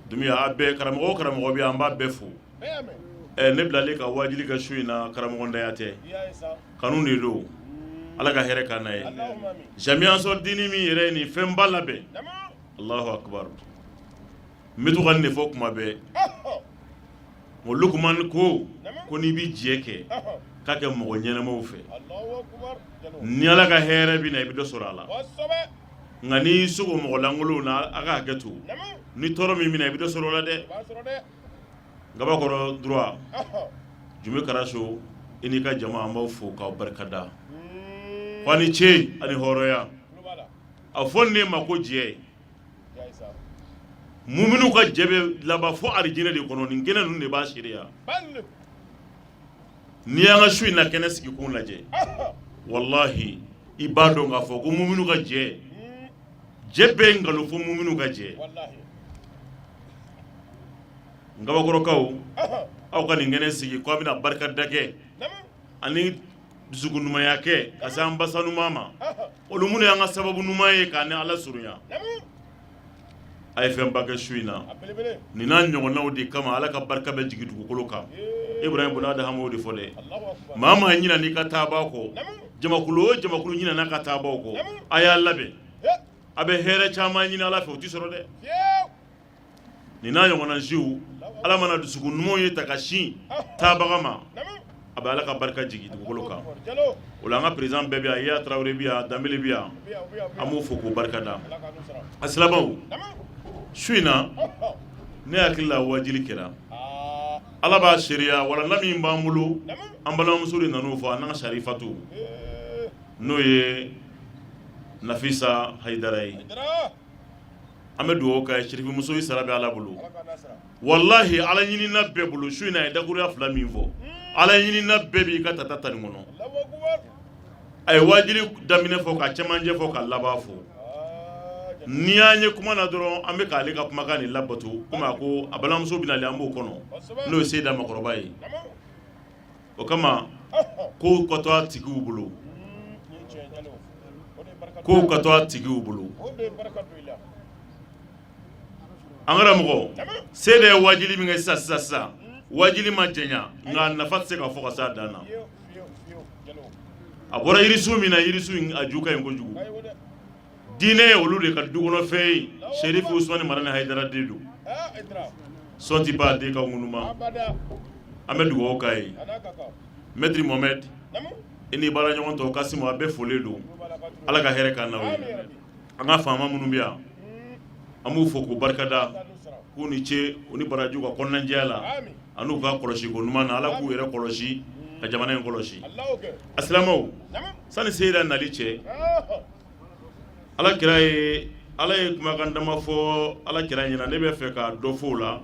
Speaker 9: Dunbiya, a bɛɛ karamɔgɔ o karamɔgɔ bɛ yan, an b'a bɛɛ fo. Ne bilalen ka wajuli kɛ su in na, karamɔgɔntanya tɛ, kanu de don. Ala ka hɛrɛ k'an n'a ye. Jamiya Ansɔri Dini min yɛrɛ ye nin fɛnba labɛn, Alahu akibaru, n bɛ to ka nin de fɔ kuma bɛɛ. Ko Lukumani ko n'i bɛ jɛ kɛ, k'a kɛ mɔgɔ ɲɛnamaw fɛ. Ni Ala ka hɛrɛ bɛ na, i bɛ dɔ sɔrɔ a la. Nka n'i y'i sogo mɔgɔ lankolonw na, a ka hakɛ to, ni tɔɔrɔ min bɛ na, i bɛ dɔ sɔrɔ o la dɛ. Gabakɔrɔ droit, Jumɛ Karaso, i n'i ka jama, an b'aw fo k'aw barikada. Ko a ni ce ani hɔrɔnya. A fɔ ne ma ko jɛ, muminu ka jɛ bɛ laban fo arijinɛ de kɔnɔ. Nin kɛnɛ ninnu de b'a seereya. N'i y'an ka su in na kɛnɛ sigi kun lajɛ, walahi, i b'a dɔn k'a fɔ ko muminu ka jɛ, jɛ bɛɛ ye nkalon fo muminu ka jɛ. Gabakɔrɔkaw, aw ka nin kɛnɛ sigi ko a bɛna barikada kɛ ani dusukun ɲumanya kɛ ka se an basa ɲuman ma, olu minnu y'an ka sababu ɲuman ye k'an ni Ala surunya. A ye fɛnba kɛ su in na. Nin n'a ɲɔgɔnnaw de kama Ala ka barika bɛ jigin dugukolo kan. Ibrahim bun Adaham y'o de fɔ dɛ. Maa maa ɲinɛ n'i ka taabaa kɔ, jamakulu o jamakulu ɲinɛna ka taabaw kɔ, a y'a labɛn, a bɛ hɛrɛ caman ɲini Ala fɛ, o tɛ sɔrɔ dɛ. Nin n'a ɲɔgɔnna siw, Ala mana dusukun ɲumanw ye ta ka sin taabaga ma, a bɛ Ala ka barika jigin dugukolo kan. O la, an ka président bɛɛ bɛ yan, Iya Tarawele bɛ yan, Danbele bɛ yan, an b'u fo k'u barika da. A silamɛw, su in na, ne hakili la wajuli kɛra. Ala b'a seereya, walanda min b'an bolo, an balimamuso de nan'o fɔ, a n'an ka Sarifatu, n'o ye Nafisa Hayidara ye. An bɛ dugawu kɛ sirifimuso, i sara bɛ Ala bolo. Walahi, Ala ɲinina bɛɛ bolo, su in na a ye dakuruya fila min fɔ, Ala ɲinina bɛɛ b'i ka tata ta nin kɔnɔ. A ye wajuli daminɛ fɔ, ka cɛmancɛ fɔ, ka laban fɔ. N'i y'an ye kuma na dɔrɔn, an bɛ k'ale ka kumakan de labato, komi a ko a balimamuso bɛ nalen, an b'o kɔnɔ, n'o ye Seyida makɔrɔba ye. O kama, kow ka to a tigiw bolo, kow ka to a tigiw bolo. An karamɔgɔ Seyida ye wajuli min kɛ sisan sisan sisan, wajuli ma janya, nka a nafa tɛ se ka fɔ ka s'a dan na. A bɔra yirisun min na, yirisun in a ju ka ɲi kojugu. Diinɛ ye olu de ka dukɔnɔfɛn ye. Serifu Usumani Marani Hayidara den don, sɔn tɛ ban den ka ŋunuma. An bɛ dugawu k'a ye. Maître Mohamed, i ni baara ɲɔgɔn tɔw, Kasimu, a bɛɛ folilen don. Ala ka hɛrɛ k'an n'aw ye. An ka faama minnu bɛ yan, an b'u fo k'u barikada, k'u ni ce, u ni baraji, u ka kɔnɔnajɛya la an'u ka kɔlɔsi ko ɲuman na. Ala k'u yɛrɛ kɔlɔsi ka jamana in kɔlɔsi. A silamɛw, sani Seyida nali cɛ, Ala kira ye, Ala ye kumakan dama fɔ Ala kira ɲɛna. Ne bɛ fɛ ka dɔ fɔ o la.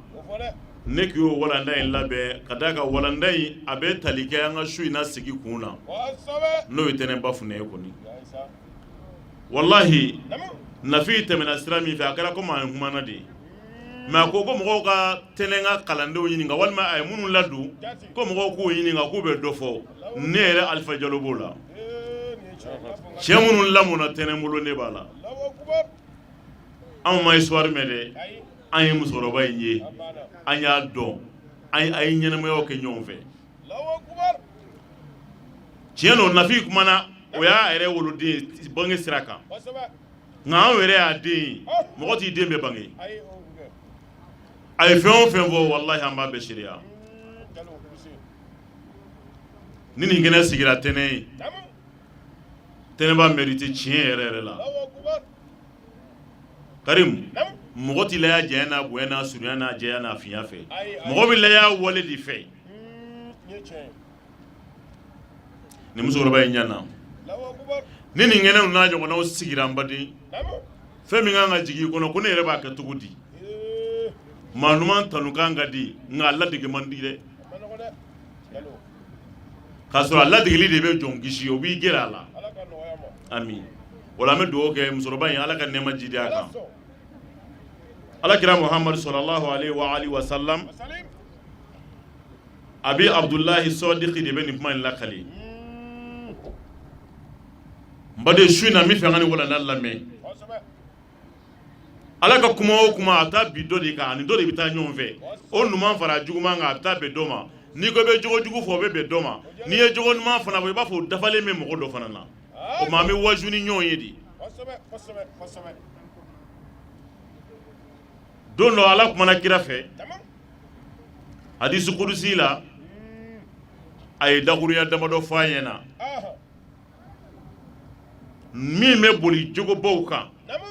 Speaker 9: Ne k'i y'o walanda in labɛn ka d'a kan, walanda in a bɛ tali kɛ an ka su in na sigi kun na, n'o ye tɛnɛnba funɛ ye kɔni. Walahi, Nafi tɛmɛna sira min fɛ, a kɛra komi an kumana de ye, mais a ko ko mɔgɔw ka tɛnɛn ka kalandenw ɲininka, walima a ye minnu ladon, ko mɔgɔw k'u ɲininka, k'u bɛ dɔ fɔ. Ne yɛrɛ Alifa Jalo b'o la. Cɛ minnu lamɔna tɛnɛn bolo, ne b'a la. Anw ma histoire mɛn dɛ, an ye musokɔrɔba in ye, an y'a dɔn, an ye ɲɛnamayaw kɛ ɲɔgɔn fɛ. Tiɲɛ don, Nafi kumana, o y'a yɛrɛ woloden bange sira kan, nka anw yɛrɛ y'a den ye. Mɔgɔ t'i den bɛɛ bange. A ye fɛn o fɛn fɔ, walahi, an b'a bɛɛ seereya. Ni nin kɛnɛ sigira tɛnɛn ye, Tɛnɛ b'a mérité tiɲɛ yɛrɛ yɛrɛ la. Karim, mɔgɔ tɛ laya janya n'a bonya n'a surunya n'a jɛya n'a finya fɛ, mɔgɔ bɛ laya wale de fɛ. Ni musokɔrɔba in ɲana ni nin kɛnɛw n'a ɲɔgɔnnaw sigira, n baden, fɛn min kan ka jigin i kɔnɔ ko ne yɛrɛ b'a kɛ cogo di? Maa ɲuman tanukan ka di, nka a ladege man di dɛ. K'a sɔrɔ a ladegeli de bɛ jɔn kisi, o b'i gɛrɛ a la. Ami, o la an bɛ dugawu kɛ musokɔrɔba in, Ala ka nɛɛma jidi a kan. Ala kira Muhamadu sallallahu alaihi wa alihi wa sallam, Abi Abudulayi Sɔdiki de bɛ nin kuma in lakali. N baden, su in na, n bɛ fɛ an ka nin walanda lamɛn. Ala ka kuma o kuma, a taa bi dɔ de kan, ani dɔ de bɛ taa ɲɔgɔn fɛ. O ɲuman fara juguman kan, a bɛ taa bɛn dɔ ma. N'i ko i bɛ jogo jugu fɔ, o bɛ bɛn dɔ ma. N'i ye jogo ɲuman fana fɔ, i b'a fɔ o dafalen bɛ mɔgɔ dɔ fana na. O ma, an bɛ waju ni ɲɔgɔn ye de. Don dɔ, Ala kumana kira fɛ hadisi kudusi la, a ye dakurunya damadɔ fɔ a ɲɛna min bɛ boli jogobaw kan.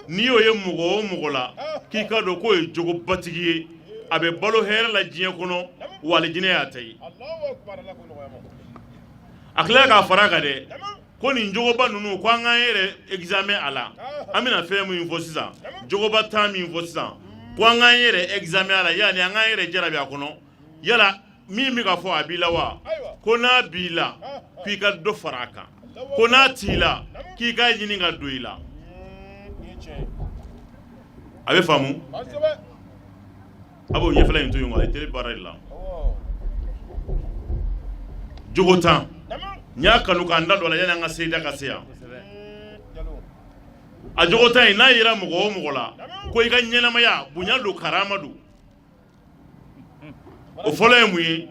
Speaker 9: N'i y'o ye mɔgɔ o mɔgɔ la, k'i ka dɔn k'o ye jogobatigi ye, a bɛ balo hɛrɛ la diɲɛ kɔnɔ, wa alijinɛ y'a ta ye. A tilala k'a fara a kan dɛ, ko nin jogoba ninnu, ko an k'an yɛrɛ examen a la. An bɛna fɛn min fɔ sisan, jogoba 10 min fɔ sisan, ko an k'an yɛrɛ examen a la, yanni an k'an yɛrɛ jarabi a kɔnɔ, yala min bɛ ka fɔ, a b'i la wa? Ko n'a b'i la, k'i ka dɔ fara a kan, ko n'a t'i la, k'i k'a ɲini ka don i la. A bɛ faamu, a b'o ɲɛfɛla in to yen, a ye télé baara de la. Jogo 10, n y'a kanu k'an da don a la yanni an ka seyida ka se yan. A jogo 10 in, n'a yera mɔgɔ o mɔgɔ la ko i ka ɲɛnamaya bonya don, karama don. O fɔlɔ ye mun ye?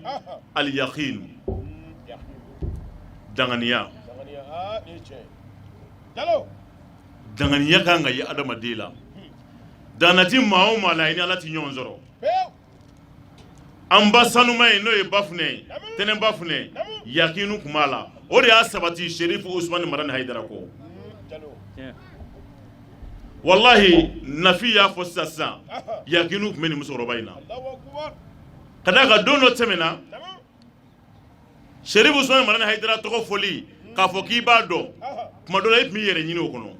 Speaker 9: Aliyakin, danganiya. Danganiya kan ka ye adamaden la. Danganiya ti maa o maa la, i ni Ala ti ɲɔgɔn sɔrɔ. An ba sanuma ye, n'o ye Bafunɛ ye, Tɛnɛ Bafunɛ, yakinu tun b'a la. O de y'a sabati Serifu Usumani Madani Hayidara kɔ. Walahi, Nafi y'a fɔ sisan sisan, yakinu tun bɛ nin musokɔrɔba in na, ka d'a kan don dɔ tɛmɛna, Serifu Usumani Madani Hayidara tɔgɔ fɔli, k'a fɔ k'i b'a dɔn, tuma dɔ la i tun b'i yɛrɛ ɲini o kɔnɔ.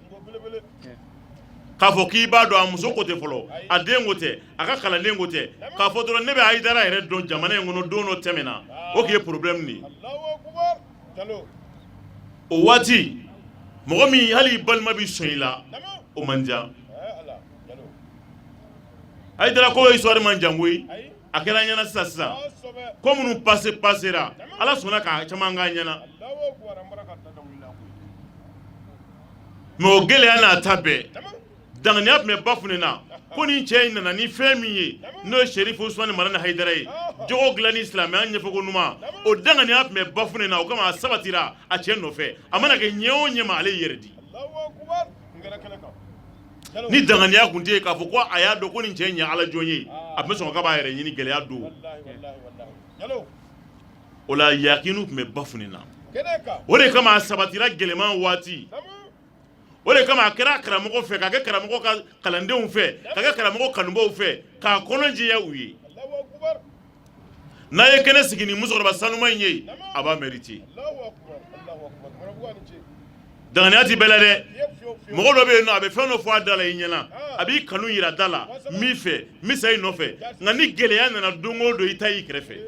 Speaker 9: K'a fɔ k'i b'a dɔn, a muso ko tɛ fɔlɔ, a den ko tɛ, a ka kalanden ko tɛ, k'a fɔ dɔrɔn ne bɛ Hayidara yɛrɛ dɔn jamana in kɔnɔ, don dɔ tɛmɛna, o tun ye problème de ye. O waati, mɔgɔ min hali i balima bɛ sɔn i la, o man ca. Hayidara ko histoire man jan koyi. A kɛra an ɲɛna sisan sisan, ko minnu passé passera, Ala sɔnna k'a caman k'an ɲɛna. Mais o gɛlɛya n'a ta bɛɛ, danganiya tun bɛ Bafunɛ na ko nin cɛ in nana ni fɛn min ye, n'o ye Serifu Usumani Madani Hayidara ye, jogo dilan ni silamɛya ɲɛfɔko ɲuman, o danganiya tun bɛ Bafunɛ na. O kama a sabatira a cɛ nɔfɛ, a mana kɛ ɲɛ o ɲɛ ma, ale yɛrɛ di. Ni danganiya tun tɛ yen k'a fɔ ko a y'a dɔn ko nin cɛ in ye Ala jɔn ye, a tun bɛ sɔn k'a b'a yɛrɛ ɲini gɛlɛya don o la. Yakinu tun bɛ Bafunɛ na, o de kama a sabatira gɛlɛman waati. O de kama a kɛra karamɔgɔ fɛ, ka kɛ karamɔgɔ ka kalandenw fɛ, ka kɛ karamɔgɔ kanubaw fɛ, k'a kɔnɔ jɛya u ye. N'a ye kɛnɛ sigi ni musokɔrɔba sanuma in ye, a b'a mérité. Danganiya ti bɛɛ la dɛ. Mɔgɔ dɔ bɛ yen nɔ, a bɛ fɛn dɔ fɔ a da la i ɲɛna, a b'i kanu yira da la, n b'i fɛ, n bɛ sa i nɔfɛ, nka ni gɛlɛya nana don o don, i ta y'i kɛrɛfɛ.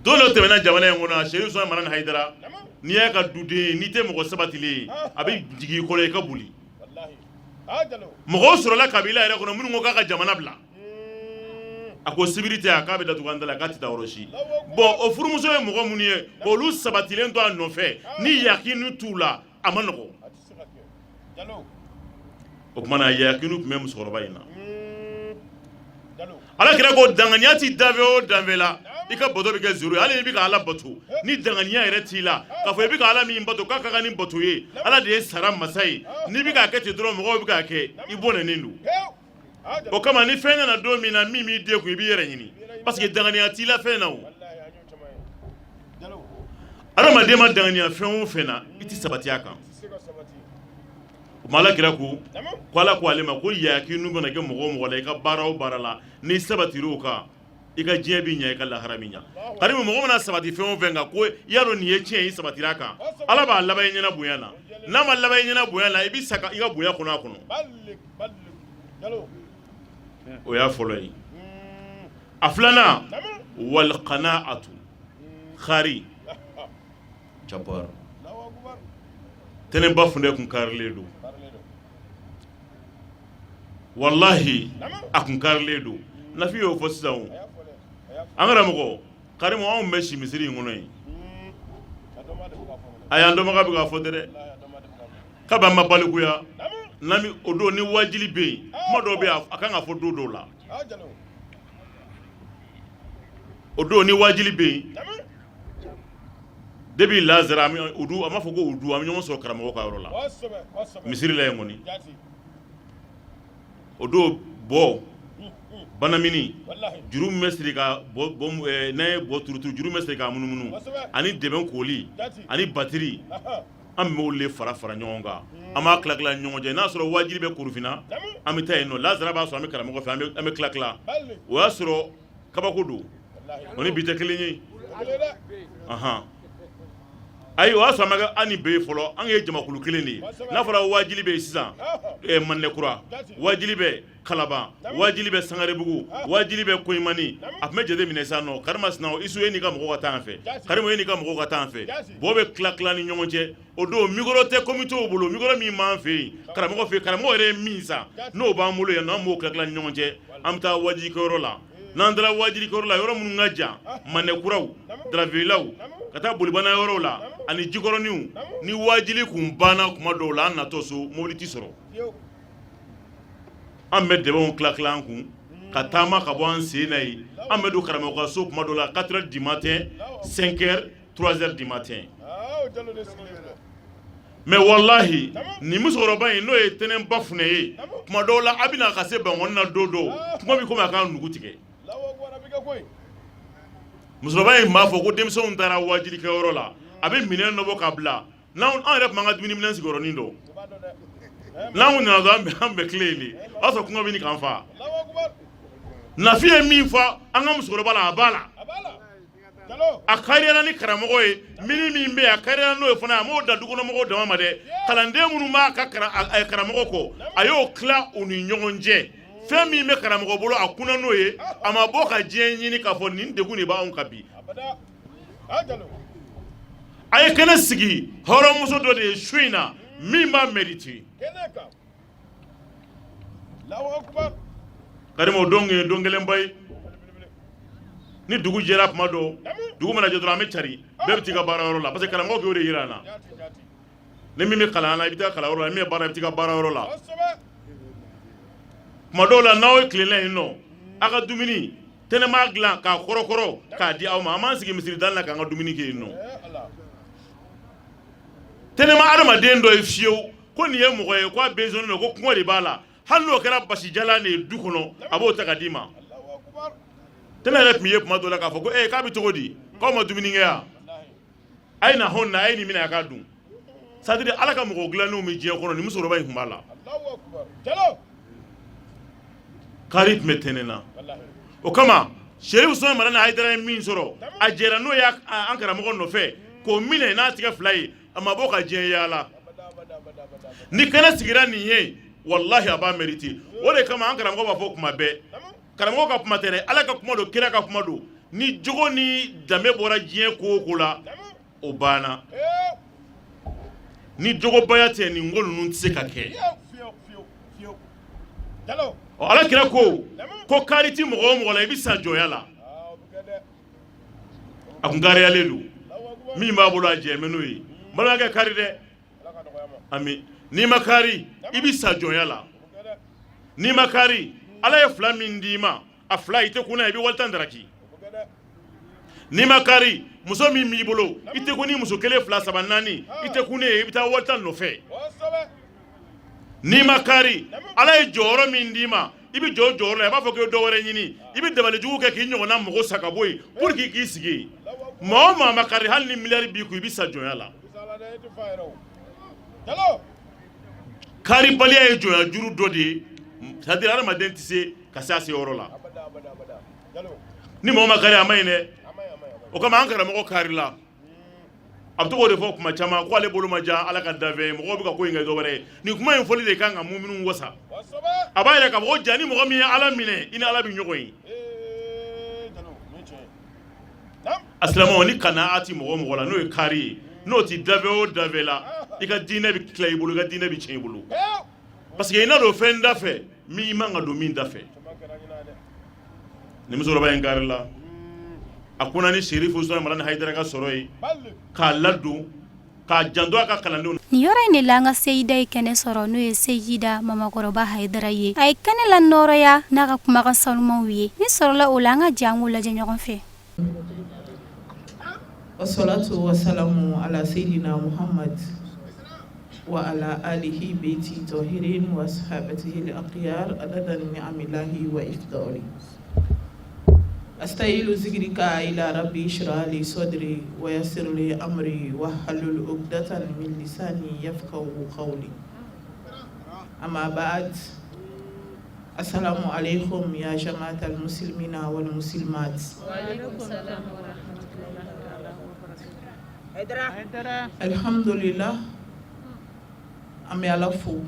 Speaker 9: Don dɔ tɛmɛna jamana in kɔnɔ, Serifu Usumani Madani Hayidara, n'i y'a ka duden ye, n'i tɛ mɔgɔ sabatilen ye, a bɛ jigin i kɔrɔ, i ka boli. Mɔgɔw sɔrɔla kabila yɛrɛ kɔnɔ minnu ko k'a ka jamana bila. A ko sibiri tɛ, a k'a bɛ datugu an da la, k'a tɛ taa yɔrɔ si. Bon, o furumuso ye mɔgɔ minnu ye, k'olu sabatilen to a nɔfɛ ni yakinu t'u la, a ma nɔgɔ. O tuma na, yakinu tun bɛ musokɔrɔba in na. Ala kira ko danganiya ti danfɛn o danfɛn la, i ka bato bɛ kɛ zéro ye. Hali n'i bɛ ka Ala bato, ni danganiya yɛrɛ t'i la k'a fɔ i bɛ ka Ala min bato k'a ka kan ni bato ye, Ala de ye sara masa ye, n'i bɛ k'a kɛ ten dɔrɔn, mɔgɔw bɛ k'a kɛ, i bɔnɛnen don. O kama ni fɛn nana don min na min b'i degun, i b'i yɛrɛ ɲini, parce que danganiya t'i la fɛn na. O Adamaden ma danganiya fɛn o fɛn na, i tɛ sabati a kan. O ma, ala kira ko ko ala ko ale ma ko yakinu mana kɛ mɔgɔ o mɔgɔ la, i ka baara o baara la, n'i sabatira o kan, i ka diɲɛ bɛ ɲɛ, i ka lahara bɛ ɲɛ. Karimu, mɔgɔ mana sabati fɛn o fɛn kan, ko i y'a dɔn nin ye tiɲɛ ye, i sabatira a kan, ala b'a laban i ɲɛna bonya na. N'a ma laban i ɲɛna bonya na, i bɛ sa i ka bonya kɔnɔ a kɔnɔ. O y'a fɔlɔ ye. A filanan, walqanaatu, kari jabbar Tɛnɛba Funɛ kun karilen don, walahi a kun karilen don. Nafi y'o fɔ sisan. O an karamɔgɔ Karimu, anw bɛ si misiri in kɔnɔ yen. A y'an dɔnbaga bɛ k'a fɔ dɛ, kabi an ma balikuya n'an o don ni wajuli bɛ yen, kuma dɔw bɛ yen, a kan ka fɔ don dɔw la. O don ni wajuli bɛ yen, depuis lazara o du, an b'a fɔ ko o du, an bɛ ɲɔgɔn sɔrɔ karamɔgɔ ka yɔrɔ la misiri la yen kɔni. O don bɔ banamini juru min bɛ siri ka n'an ye bɔ turuturu, juru bɛ siri k'a munumunu, ani dɛbɛn koli ani batiri, an b'olu de fara fara ɲɔgɔn kan, an b'a tila tila ɲɔgɔn cɛ. N'a sɔrɔ wajuli bɛ Korofina, an bɛ taa yen nɔ. Lazara b'a sɔrɔ an bɛ karamɔgɔ fɛ, an bɛ tila tila. O y'a sɔrɔ kabako don, o ni bi tɛ kelen ye. Ayi, o y'a sɔrɔ an ma an ni bɛ fɔlɔ, an ye jamakulu kelen de ye. N'a fɔra wajuli bɛ yen sisan, Mandekura wajuli bɛ, Kalaban wajuli bɛ, Sangarebugu wajuli bɛ, Koɲumani, a tun bɛ jate minɛ sisan nɔ. Karimasina Isu, e n'i ka mɔgɔw ka taa an fɛ. Karimu, e n'i ka mɔgɔw ka taa an fɛ. Bɔ bɛ tila tila ni ɲɔgɔn cɛ. O don micro tɛ komitew bolo, micro min b'an fɛ yen karamɔgɔ fɛ, karamɔgɔ yɛrɛ ye min san, n'o b'an bolo yan, n'an b'o tila tila ni ɲɔgɔn cɛ, an bɛ taa wajulikɛyɔrɔ la. N'an taara wajulikɛyɔrɔ la, yɔrɔ minnu ka jan, Mandekuraw, Daravelaw, ka taa Bolibana yɔrɔw la ani Jikɔrɔniw, ni wajuli kun banna kuma dɔw la, an natɔ so, mobili tɛ sɔrɔ. An bɛ dɛbɛnw tila tila an kun ka taama ka bɔ an sen na yen. An bɛ don karamɔgɔ ka so kuma dɔ la 4 heures du matin, 5 heures, 3 heures du matin. Mais walahi, nin musokɔrɔba in, n'o ye Tɛnɛnba Funɛ ye, kuma dɔw la a bɛna ka se Bankɔni na don dɔw, kuma bɛ komi a k'a nugu tigɛ. Musokɔrɔba in b'a fɔ ko denmisɛnw taara wajulikɛyɔrɔ la, a bɛ minɛn dɔ bɔ k'a bila. N'an yɛrɛ tun b'an ka dumuniminɛn sigiyɔrɔnin dɔn, n'an kun nana dɔrɔn, an bɛ tile yen de, o y'a sɔrɔ kɔngɔ bɛ ɲini k'an fa. Nafi ye min fɔ an ka musokɔrɔba la, a b'a la, a kariyara ni karamɔgɔ ye mini min bɛ yen, a kariyara n'o ye fana. A m'o da dukɔnɔmɔgɔw dama ma dɛ, kalanden minnu b'a ka karamɔgɔ kɔ, a y'o tila u ni ɲɔgɔn cɛ. Fɛn min bɛ karamɔgɔ bolo, a kunna n'o ye, a ma bɔ ka diɲɛ ɲini k'a fɔ nin degun de b'anw kan bi. A ye kɛnɛ sigi hɔrɔnmuso dɔ de ye su in na min b'a mérite. Karimu, o don ye don gɛlɛnba ye. Ni dugu jɛra kuma dɔ, dugu mana jɛ dɔrɔn, an bɛ cari, bɛɛ bɛ t'i ka baarayɔrɔ la, parce que karamɔgɔ y'o de yira an na. Ni min bɛ kalan na, i bɛ taa kalanyɔrɔ la, ni min bɛ baara, i bɛ t'i ka baarayɔrɔ la. Kuma dɔw la, n'aw ye tilenna yen nɔ, aw ka dumuni, Tɛnɛ b'a dilan k'a kɔrɔkɔrɔ k'a di aw ma. An b'an sigi misiri da la k'an ka dumuni kɛ yen nɔ. Tɛnɛ ma adamaden dɔ ye fiyewu ko nin ye mɔgɔ ye ko a besoin don, ko kɔngɔ de b'a la, hali n'o kɛra basijalan de ye du kɔnɔ, a b'o ta ka d'i ma. Tɛnɛ yɛrɛ tun ye kuma dɔ la k'a fɔ ko ee, k'a bɛ cogo di, k'aw ma dumuni kɛ yan, a ye na hɔn na, a ye nin minɛ a k'a dun. C'est à dire, ala ka mɔgɔ dilannenw bɛ diɲɛ kɔnɔ, nin musokɔrɔba in tun b'a la. Kari tun bɛ Tɛnɛ na. O kama Serifu Usumani Madani Hayidara ye min sɔrɔ, a jɛra n'o ye an karamɔgɔ nɔfɛ k'o minɛ n'a tigɛ fila ye, a ma bɔ ka diɲɛ yaala. Ni kɛnɛ sigira nin ye, walahi a b'a mérite. O de kama an karamɔgɔ b'a fɔ kuma bɛɛ, karamɔgɔ ka kuma tɛ dɛ, ala ka kuma don, kira ka kuma don, ni jogo ni danbe bɔra diɲɛ ko o ko la, o banna. Ni jogobaya tɛ, nin ko ninnu tɛ se ka kɛ. Ɔ, ala kira ko ko kari ti mɔgɔ o mɔgɔ la, i bɛ sa jɔnya la. A kun kariyalen don, min b'a bolo, a jɛ bɛ n'o ye. N balimakɛ, kari dɛ. Ami, n'i ma kari, i bɛ sa jɔnya la. N'i ma kari, ala ye fila min d'i ma, a fila, i tɛ kun n'a ye, i bɛ wali tan daraki. N'i ma kari, muso min b'i bolo, i tɛ kun ni muso kelen, fila, saba, naani, i tɛ kun ne ye, i bɛ taa wali tan nɔfɛ. N'i ma kari, ala ye jɔyɔrɔ min d'i ma, i bɛ jɔ jɔyɔrɔ la, i b'a fɔ k'i ye dɔ wɛrɛ ɲini, i bɛ dabalijugu kɛ k'i ɲɔgɔnna mɔgɔ sa ka bɔ yen pour que k'i sigi yen. Maa o maa ma kari, hali ni miliyari b'i kun, i bɛ sa jɔnya la. Karibaliya ye jɔnya juru dɔ de ye, c'est à dire hadamaden tɛ se ka se a seyɔrɔ la ni mɔgɔ ma kari. A ma ɲi dɛ. O kama an karamɔgɔ karila, a bɛ to k'o de fɔ kuma caman ko ale bolo ma diya Ala ka danfɛn ye. Mɔgɔw bɛ ka ko in kɛ dɔ wɛrɛ ye. Nin kuma in fɔli de kan ka muminu wasa. A b'a yɛrɛ k'a fɔ ko ja ni mɔgɔ min ye Ala minɛ, i ni Ala bɛ ɲɔgɔn ye. A silamɛw, ni kana ti mɔgɔ mɔgɔ la, n'o ye kari ye, n'o ti dafɛ o dafɛ la, i ka diinɛ bɛ tila i bolo, i ka diinɛ bɛ tiɲɛ i bolo, parce que i na don fɛn da fɛ min i man ka don min da fɛ. Ni musokɔrɔba in karila, a kunna ni Serifu Usumani Madani Hayidara ka sɔrɔ ye k'a ladon, k'a janto a ka kalandenw.
Speaker 3: Nin yɔrɔ in de la an ka seyida ye kɛnɛ sɔrɔ, n'o ye seyida Mamakɔrɔba Hayidara ye. A ye kɛnɛ lanɔrɔya n'a ka kumakan sanumanw ye. Min sɔrɔla o la, an ka jɛ an k'o lajɛ ɲɔgɔn fɛ.
Speaker 8: Wasalatu wasalamu ala seyidina Muhammad wa ala alihi beyti tahirin wa sahabatihi al-akhyar adada ni'amillahi wa ifdali. Astayilu zikirika ila rabbi shrah li sadri wa yassir li amri wahlul uqdatan min lisani yafqahu qawli. Amma ba'd. Assalamu alaikum ya jama'atal muslimina wal muslimat.
Speaker 2: Wa alaikum salam wa rahmatullahi wa barakatuh.
Speaker 8: Alhamdulillah, an bɛ Ala fo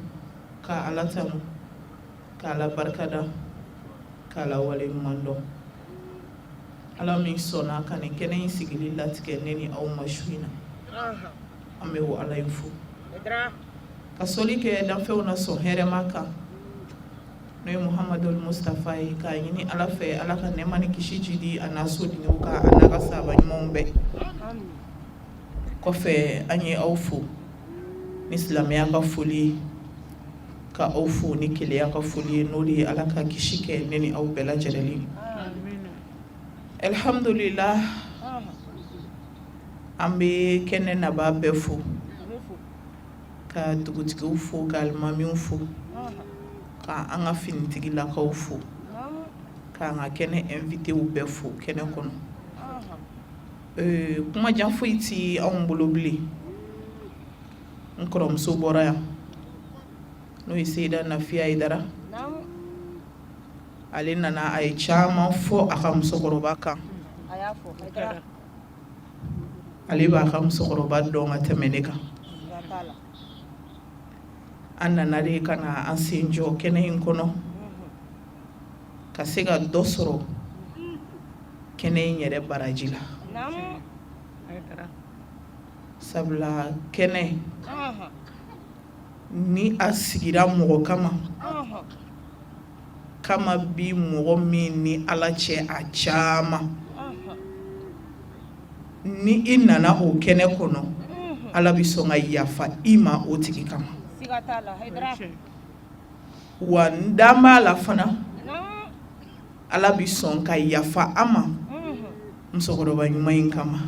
Speaker 8: ka Ala tanu ka Ala barikada k'Ala waleɲuman dɔn, Ala min sɔnna ka nin kɛnɛ in sigili latigɛ ne ni aw ma su in na. An bɛ o Ala in fo ka sɔli kɛ danfɛnw na sɔn hɛrɛma kan, n'o ye Muhamadul Mustafa ye, k'a ɲini Ala fɛ Ala ka nɛɛma ni kisi jidi a n'a sodenw kan, a n'a ka sahaba ɲumanw bɛɛ kɔfɛ. An ye aw fo ni silamɛya ka foli ye, ka aw fo ni kelenya ka foli ye, n'o de ye Ala ka kisi kɛ ne ni aw bɛɛ lajɛlen. Alhamdulillah, an bɛ kɛnɛ nabaa bɛɛ fo, ka dugutigiw fo, ka alimamiw fo, ka an ka finitigilakaw fo, k'an ka kɛnɛ invitéw bɛɛ fo kɛnɛ kɔnɔ. Kumajan foyi tɛ anw bolo bilen. N kɔrɔmuso bɔra yan, n'o ye Seyida Nafiya Hayidara. Ale nana, a ye caman fɔ a ka musokɔrɔba kan. Ale b'a ka musokɔrɔba dɔn ka tɛmɛ ne kan. An nana de ka na an sen jɔ kɛnɛ in kɔnɔ ka se ka dɔ sɔrɔ kɛnɛ in yɛrɛ baraji la, sabula kɛnɛ ni a sigira mɔgɔ kama kama bi mɔgɔ min ni Ala cɛ a caman, ni i nana o kɛnɛ kɔnɔ, Ala bɛ sɔn ka yafa i ma o tigi kama. Wa n dan b'a la fana, Ala bɛ sɔn ka yafa an ma musokɔrɔba ɲuman in kama.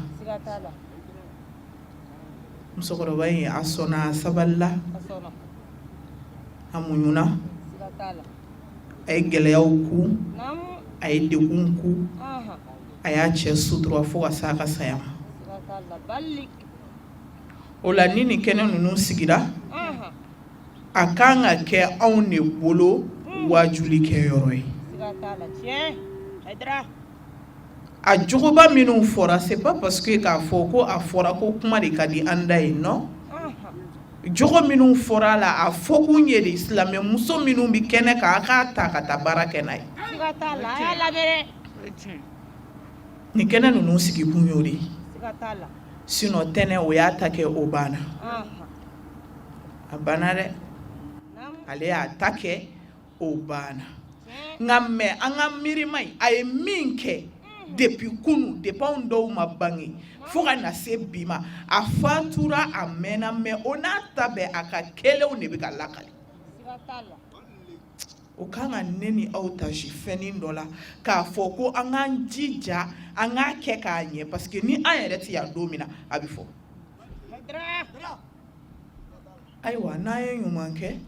Speaker 8: Musokɔrɔba in, a sɔnna, a sabalila, a muɲuna, a ye gɛlɛyaw kun, a ye degun kun, a y'a cɛ sutura fo ka s'a ka saya ma. O la, ni nin kɛnɛ ninnu sigira, a kan ka kɛ anw de bolo wajuli kɛ yɔrɔ ye. A jogoba minnu fɔra, c'est pas parce que k'a fɔ ko a fɔra ko kuma de ka di an da ye. Non, jogo minnu fɔra a la, a fɔkun ye de silamɛ muso minnu bɛ kɛnɛ kan, a k'a ta ka taa baara kɛ n'a ye. Nin kɛnɛ ninnu sigikun y'o de ye. Sinon tɛnɛ, o y'a ta kɛ, o banna, a banna dɛ. Ale y'a ta kɛ, o banna. Nka mais an ka miirima ye, a ye min kɛ depuis kunu, depuis anw dɔw ma bange fo ka na se bi ma, a fatura, a mɛnna, mais o n'a ta bɛɛ, a ka kɛlenw de bɛ ka lakali. O kan ka ne ni aw tasi fɛnnin dɔ la k'a fɔ ko an k'an jija, an k'a kɛ k'a ɲɛ, parce que ni an yɛrɛ tɛ yan don min na, a bɛ fɔ. Ayiwa, n'an ye ɲuman kɛ,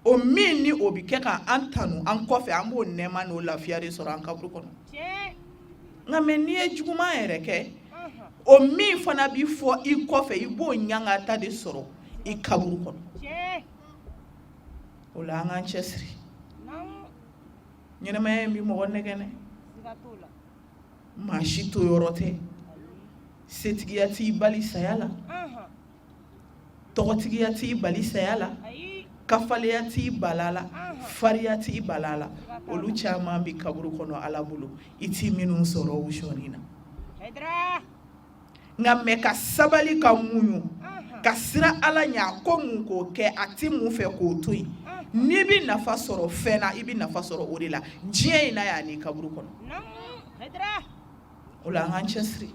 Speaker 8: o min ni o bɛ kɛ ka an tanu an kɔfɛ, an b'o nɛɛma n'o lafiya de sɔrɔ an kaburu kɔnɔ.
Speaker 10: Nka mais n'i ye juguman yɛrɛ kɛ, o min fana bɛ fɔ i kɔfɛ, i b'o ɲangata de sɔrɔ i kaburu kɔnɔ. O la an k'an cɛsiri. Ɲɛnamaya in bɛ mɔgɔ nɛgɛn dɛ. Maa si to yɔrɔ tɛ. Setigiya t'i bali saya la, tɔgɔtigiya t'i bali saya la, kafaleya t'i bala la, fariya t'i bala la. Olu caman bɛ kaburu kɔnɔ Ala bolo, i ti minnu sɔrɔ u sɔɔni na. Nka mais ka sabali, ka muɲu, ka siran Ala ɲɛ, a ko mun k'o kɛ, a ti mun fɛ k'o to yen. N'i bɛ nafa sɔrɔ fɛn na, i bɛ nafa sɔrɔ o de la diɲɛ in na yan n'i kaburu kɔnɔ. O la an k'an cɛsiri.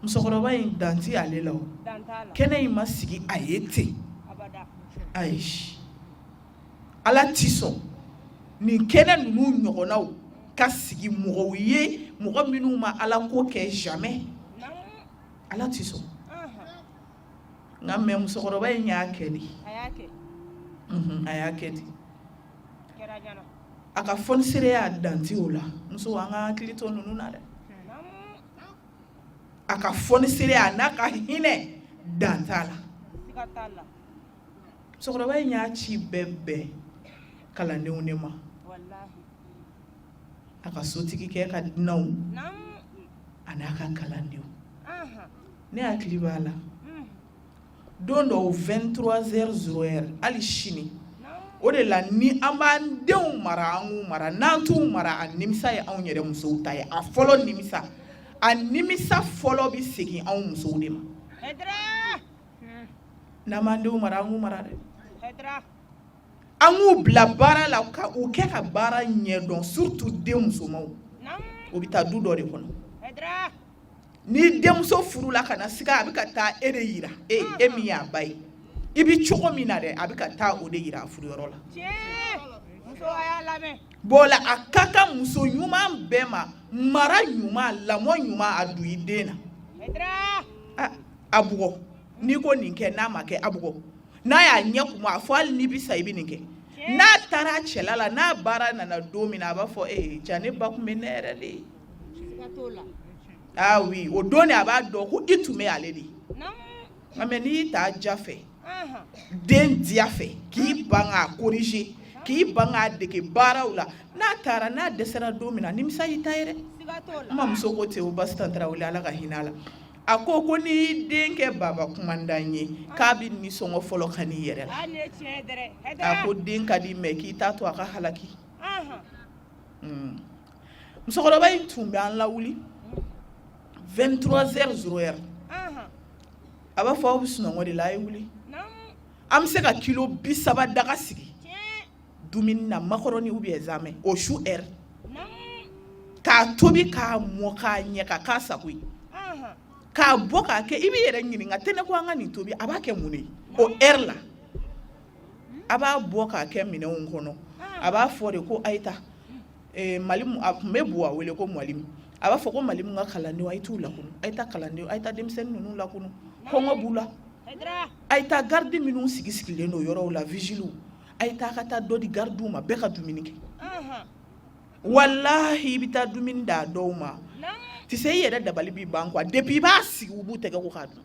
Speaker 10: Musokɔrɔba in, dan tɛ ale la. O kɛnɛ in ma sigi a ye ten, ayi. Ala ti sɔn nin kɛnɛ ninnu ɲɔgɔnnaw ka sigi mɔgɔw ye, mɔgɔ minnu ma Ala ko kɛ jamais. Ala ti sɔn. Nka mais musokɔrɔba in y'a kɛ de, a y'a kɛ de. A ka fɔnisereya, dan tɛ o la. Muso, an ka hakili to ninnu na dɛ. A ka fɔnisereya n'a ka hinɛ, dan t'a la. Musokɔrɔba in y'a ci bɛɛ bɛn kalandenw de ma, a ka sotigikɛ ka dunanw a n'a ka kalandenw. Ne hakili b'a la, don dɔw 23h00, hali sini o de la, ni an b'an denw mara, an k'u mara. N'an t'u mara, a nimisa ye anw yɛrɛ musow ta ye. A fɔlɔ nimisa, a nimisa fɔlɔ bɛ segin anw musow de ma. N'an b'an denw mara, an k'u mara dɛ. An k'u bila baara la, ka u kɛ ka baara ɲɛdɔn, surtout den musomanw. O bɛ taa du dɔ de kɔnɔ. Ni denmuso furula ka na siga, a bɛ ka taa e de yira e, e min y'a ba ye. I bɛ cogo min na dɛ, a bɛ ka taa o de yira a furuyɔrɔ la. Bon la, a ka kan muso ɲuman bɛɛ ma, mara ɲuman, lamɔ ɲuman, a don i den na. A bugɔ. N'i ko nin kɛ, n'a ma kɛ, a bugɔ. N'a y'a ɲɛ kumu, a fɔ hali n'i bɛ sa, i bɛ nin kɛ. N'a taara a cɛla la, n'a baara nana don min na, a b'a fɔ: ee, ja ne ba tun bɛ ne yɛrɛ de ye. Ah oui, o don de a b'a dɔn ko i tun bɛ ale de ye. Nka mais n'i y'i ta ja fɛ, den diya fɛ, k'i ban k'a corriger, k'i ban k'a dege baaraw la, n'a taara, n'a dɛsɛra don min na, nimisa y'i ta ye dɛ. N mamuso ko ten o, Basitan Tarawele, Ala ka hinɛ a la. A ko ko n'i y'i den kɛ baba kumandan ye, k'a bɛ nisɔngɔ fɔlɔ ka n'i yɛrɛ la. A ko den ka di, mais k'i t'a to a ka halaki. Musokɔrɔba in tun bɛ an lawuli 23h00. A b'a fɔ: aw bɛ sunɔgɔ de la, a ye wuli. An bɛ se ka kilo 30 daga sigi dumuni na, macaroni ou bien zamɛ, o su heure, k'a tobi k'a mɔ k'a ɲɛ ka k'a sago ye, k'a bɔ k'a kɛ. I b'i yɛrɛ ɲininka tɛnɛ ko an ka nin tobi, a b'a kɛ mun de ye o heure la? A b'a bɔ k'a kɛ minɛnw kɔnɔ. A b'a fɔ de ko a ye taa Mali. A tun bɛ Buwa wele ko Mwalimu. A b'a fɔ ko Malimu ka kalandenw, a ye t'u lakunu, a ye taa kalandenw, a ye taa denmisɛnnin ninnu lakunu, kɔngɔ b'u la. A ye taa garde minnu sigi sigilen don yɔrɔw la, vigile, a ye taa ka taa dɔ di gardiw ma, bɛɛ ka dumuni kɛ. Walahi, i bɛ taa dumuni d'a dɔw ma, tu sais, i yɛrɛ dabali b'i ban quoi. Depuis i b'a sigi, u b'u tɛgɛ ko k'a dun.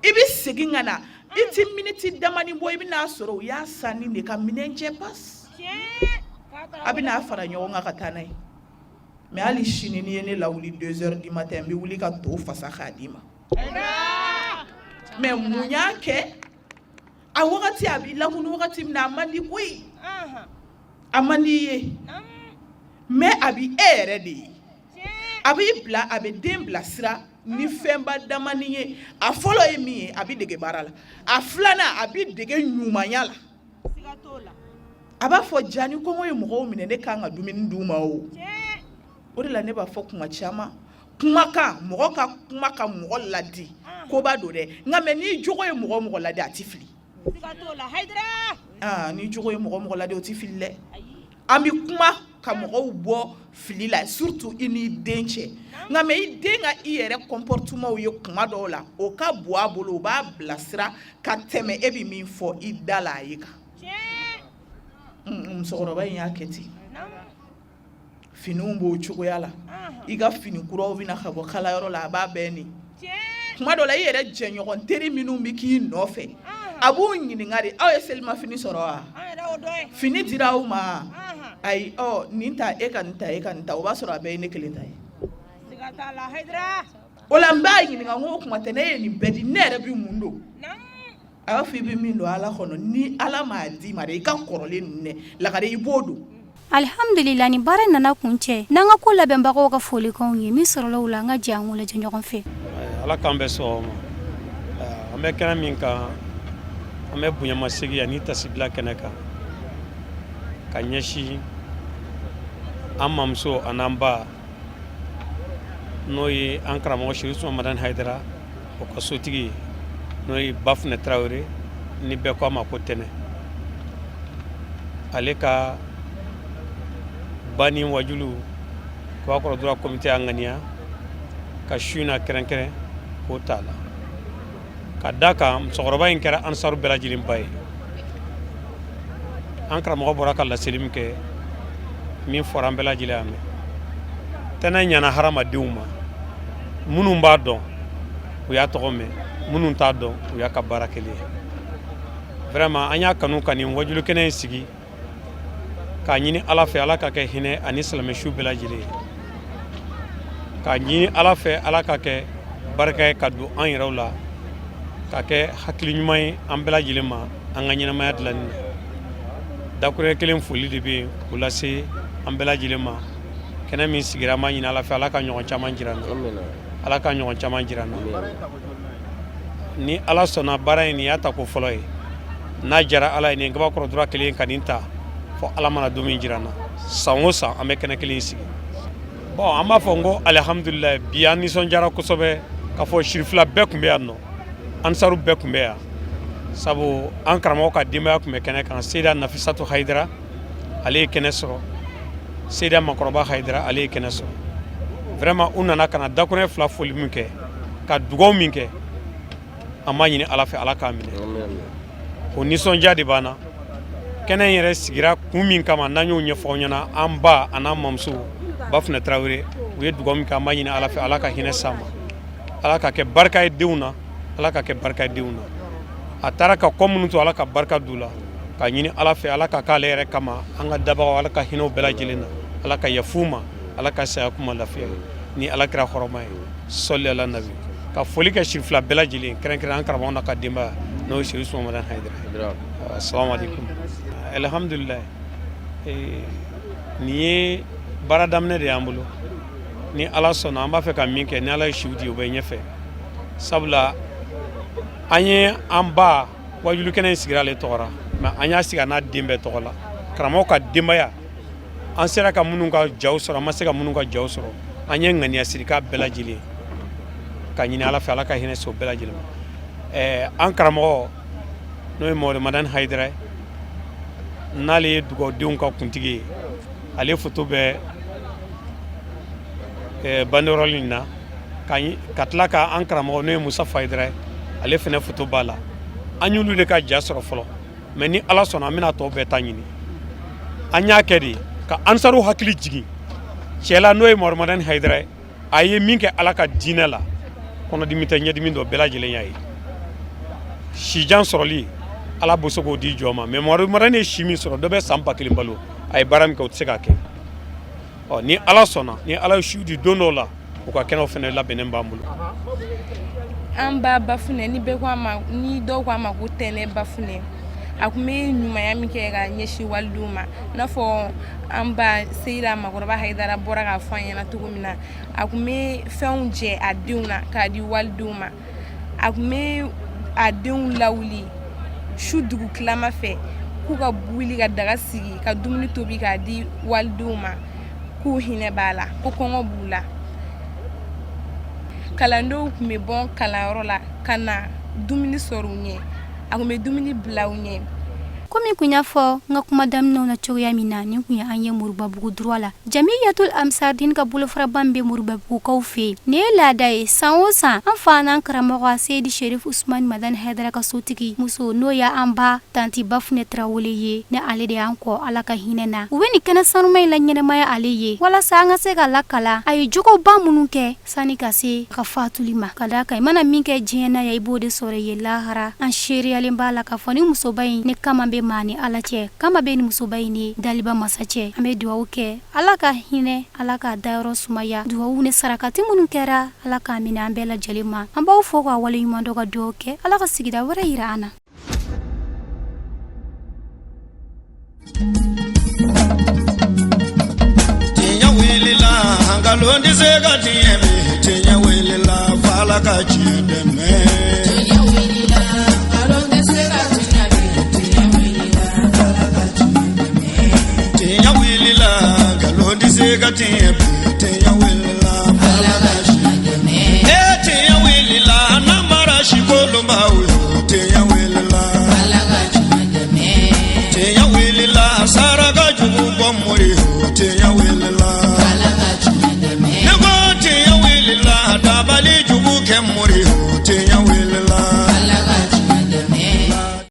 Speaker 10: I bɛ segin ka na, i ti miniti damani bɔ, i bɛn'a sɔrɔ u y'a sanni de ka minɛn cɛ pas, a bɛna fara ɲɔgɔn kan ka taa n'a ye. Mais hali sini, n'i ye ne lawuli 2 heures du matin, n bɛ wuli ka to fasa k'a d'i ma. Mais mun y'a kɛ? A wagati a b'i lakunu wagati min na, a man di koyi, a man di i ye, mais a bɛ e yɛrɛ de ye. A b'i bila, a bɛ den bilasira ni fɛnba damani ye. A fɔlɔ ye min ye, a bɛ dege baara la. A filanan, a bɛ dege ɲumanya la. A b'a fɔ: ja ni kɔngɔ ye mɔgɔw minɛ, ne kan ka dumuni d'u ma. O o de la, ne b'a fɔ kuma caman, kumakan, mɔgɔ ka kuma ka mɔgɔ ladi, koba don dɛ. Nka mais n'i jogo ye mɔgɔ mɔgɔ ladi, a ti fili. N'i jogo ye mɔgɔ mɔgɔ ladi, o ti fili dɛ. An bɛ kuma ka mɔgɔw bɔ fili la, surtout i n'i den cɛ. Nka mais i den ka i yɛrɛ comportement ye kuma dɔw la, o ka bon a bolo, o b'a bilasira ka tɛmɛ e bɛ min fɔ i da la a ye kan. Musokɔrɔba in y'a kɛ ten. Finiw b'o cogoya la, i ka fini kuraw bɛ na ka bɔ kalayɔrɔ la, a b'a bɛɛ ni. Tuma dɔ la, i yɛrɛ jɛɲɔgɔn teri minnu bɛ k'i nɔfɛ, a b'u ɲininka de: aw ye selimafini sɔrɔ wa? Fini dira aw ma? Ayi, ɔ nin ta, e ka nin ta, e ka nin ta. O b'a sɔrɔ a bɛɛ ye ne kelen ta ye. O la n b'a ɲininka n ko o tuma tɛ ne ye nin bɛɛ di, ne yɛrɛ bɛ mun don? A b'a fɔ i bɛ min don Ala kɔnɔ, ni Ala m'a d'i ma dɛ, i ka kɔrɔlen ninnu dɛ, lagare i b'o don.
Speaker 3: Alihamdulila, ni baara nana kuncɛ n'an ka ko labɛnbagaw ka folikanw ye. Min sɔrɔla u la, an ka jɛ an k'o lajɛ ɲɔgɔn fɛ.
Speaker 11: Ala k'an bɛn sɔgɔma ma. An bɛ kɛnɛ min kan, an bɛ bonyamasegin ani tasibila kɛnɛ kan ka ɲɛsin an mamuso an'an ba, n'o ye an karamɔgɔ Serifu Usumani Madani Hayidara, o ka sotigi ye, n'o ye Bafunɛ Tarawele, ni bɛɛ ko a ma ko Tɛnɛ. Ale ka banni wajulu Kabakɔrɔ Droit komite y'a ŋaniya ka su in na kɛrɛnkɛrɛn k'o t'a la, ka da kan musokɔrɔba in kɛra ansaru bɛɛ lajɛlen ba ye. An karamɔgɔ bɔra ka laseli min kɛ, min fɔra, an bɛɛ lajɛlen y'a mɛn. Tɛnɛ ɲana hadamadenw ma. Minnu b'a dɔn, u y'a tɔgɔ mɛn, minnu t'a dɔn, u y'a ka baara kɛlen ye. Vraiment, an y'a kanu ka nin wajulu kɛnɛ in sigi k'a ɲini Ala fɛ, Ala ka kɛ hinɛ ani silamɛsu bɛɛ lajɛlen ye, k'a ɲini Ala fɛ, Ala ka kɛ barika ye ka don an yɛrɛw la, ka kɛ hakili ɲuman ye an bɛɛ lajɛlen ma an ka ɲɛnamaya dilanni na. Dakuruɲɛ kelen foli de bɛ yen k'o lase an bɛɛ lajɛlen ma. Kɛnɛ min sigira, an b'a ɲini Ala fɛ, Ala ka ɲɔgɔn caman jira an na, Ala ka ɲɔgɔn caman jira an na. Ni Ala sɔnna, baara in, nin y'a tako fɔlɔ ye. N'a jara Ala ye, nin Kabakɔrɔ Droit kelen ka nin ta fɔ Ala mana don min jira an na, san o san an bɛ kɛnɛ kelen sigi. Bon, an b'a fɔ n ko alihamudulila. Bi an nisɔndiyara kosɛbɛ k'a fɔ sirifila bɛɛ tun bɛ yan nɔ, ansaru bɛɛ tun bɛ yan, sabu an karamɔgɔ ka denbaya tun bɛ kɛnɛ kan. Seyida Nafisatu Hayidara, ale ye kɛnɛ sɔrɔ. Seyida Makɔrɔba Hayidara, ale ye kɛnɛ sɔrɔ. Vraiment, u nana ka na dakuruɲɛ fila foli min kɛ, ka dugaw min kɛ, an b'a ɲini Ala fɛ, Ala k'a minɛ. O nisɔndiya de b'an na. Kɛnɛ in yɛrɛ sigira kun min kama, n'an y'o ɲɛfɔ aw ɲɛna, an ba an'an mamuso Bafunɛ Tarawele, u ye dugaw min kɛ, an b'a ɲini Ala fɛ, Ala ka hinɛ s'an ma, Ala ka kɛ barika ye denw na, Ala ka kɛ barika ye denw na. A taara ka kɔ minnu to, Ala ka barika d'u la. Ka ɲini Ala fɛ, Ala ka k'ale yɛrɛ kama. An ka dabagaw, Ala ka hinɛw bɛɛ lajɛlen na, Ala ka yafu ma, Ala ka saya kuma lafiya ye ni Ala kira hɔrɔma ye, sɔli ala nabi. Ka foli kɛ sirifila bɛɛ lajɛlen, kɛrɛnkɛrɛn an karamɔgɔ n'a ka denbaya, n'o ye Serifu Usumani Madani Hayidara. Assalamu alaikum. Alhamdulillah, nin ye baara daminɛ de y'an bolo. Ni Ala sɔnna, an b'a fɛ ka min kɛ, ni Ala ye siw di, o bɛ ɲɛfɛ, sabula an ye an ba wajulu kɛnɛ in sigira ale tɔgɔ la, mais an y'a sigi a n'a den bɛɛ tɔgɔ la, karamɔgɔ ka denbaya. An sera ka minnu ka jaw sɔrɔ, an ma se ka minnu ka jaw sɔrɔ, an ye ŋaniya siri k'a bɛɛ lajɛlen, ka ɲini Ala fɛ, Ala ka hinɛ se o bɛɛ lajɛlen ma. An karamɔgɔ, n'o ye Mamadu Madani Hayidara ye, n'ale ye dugawudenw ka kuntigi ye, ale foto bɛ banderole in na, ka tila ka an karamɔgɔ, n'o ye Musa Hayidara ye, ale fana foto b'a la. An y'olu de ka ja sɔrɔ fɔlɔ, mais ni Ala sɔnna, an bɛna tɔw bɛɛ ta ɲini. An y'a kɛ de ka ansaru hakili jigin cɛ la, n'o ye Mamadu Madani Hayidara ye. A ye min kɛ Ala ka diinɛ la, kɔnɔdimi tɛ, ɲɛdimi dɔ, bɛɛ lajɛlen y'a ye. Sijan sɔrɔli, Ala bɛ se k'o di jɔn ma, mais Mamadu Madani ye si min sɔrɔ, dɔ bɛ san 1000 balo, a ye baara min kɛ, o tɛ se k'a kɛ. Ɔ ni Ala sɔnna, ni Ala ye siw di don dɔw la, u ka kɛnɛw fana labɛnnen b'an bolo.
Speaker 12: An ba Bafunɛ, ni bɛɛ ko a ma, ni dɔw ko a ma ko Tɛnɛ Bafunɛ, a tun bɛ ɲumanya min kɛ ka ɲɛsin walidenw ma, i n'a fɔ an ba Seyida Makɔrɔba Hayidara bɔra k'a fɔ an ɲɛna cogo min na, a tun bɛ fɛnw jɛ a denw na k'a di walidenw ma. A tun bɛ a denw lawuli su dugu tilama fɛ k'u ka wuli ka daga sigi ka dumuni tobi k'a di walidenw ma, k'u hinɛ b'a la, ko kɔngɔ b'u la. Kalandenw tun bɛ bɔ kalanyɔrɔ la ka na dumuni sɔrɔ u ɲɛ, a tun bɛ dumuni bila u ɲɛ.
Speaker 3: Komi kun y'a fɔ n ka kuma daminɛw na cogoya min na, nin kun ye an ye Moribabugu droit la, Jamiyatul Ansardine ka bolofaraba min bɛ Moribabugukaw fɛ yen. Nin ye laada ye san o san, an fa n'an karamɔgɔ Seyidi Sherif Usumani Madani Hayidara ka sotigi muso, n'o ye an ba tanti Bafunɛ Tarawele ye, ni ale de y'an kɔ, Ala ka hinɛ na, u bɛ nin kɛnɛ sanuma in la ɲɛnamaya ale ye, walasa an ka se ka lakala a ye jogoba minnu kɛ sani ka se ka fatuli ma. Ka d'a kan, i mana min kɛ diɲɛ na yan, i b'o de sɔrɔ yen lahara. An seereyalen b'a la k'a fɔ ni musoba in ni kama bɛ maa ni Ala cɛ, kama bɛ ni musoba in ni daliba masa cɛ. An bɛ dugawu kɛ, Ala ka hinɛ, Ala k'a dayɔrɔ sumaya. Dugawu ni sarakati minnu kɛra, Ala k'a minɛ an bɛɛ lajɛlen ma. An b'aw fo k'a waleɲuman dɔn, ka dugawu kɛ, Ala ka sigida wɛrɛ yira an na.
Speaker 1: Tiɲɛ wulila, nkalon tɛ se ka tiɲɛ bi. Tiɲɛ wulila, f'Ala ka tiɲɛ dɛmɛ.
Speaker 2: Tiɲɛ wulila, nkalon tɛ se ka tiɲɛ bi. Tiɲɛ wulila, f'Ala ka tiɲɛ dɛmɛ.
Speaker 1: Tiɲɛ wulila, nkalon tɛ se ka tiɲɛ bi. Tiɲɛ wulila, f'Ala ka tiɲɛ dɛmɛ. Ee, tiɲɛ wulila, namara sikolonbaw yo. Tiɲɛ wulila,
Speaker 2: Ala ka tiɲɛ dɛmɛ.
Speaker 1: Tiɲɛ wulila, saraka jugu bɔ mori yo. Tiɲɛ wulila,
Speaker 2: Ala ka tiɲɛ dɛmɛ.
Speaker 1: Ne ko tiɲɛ wulila, dabali jugu.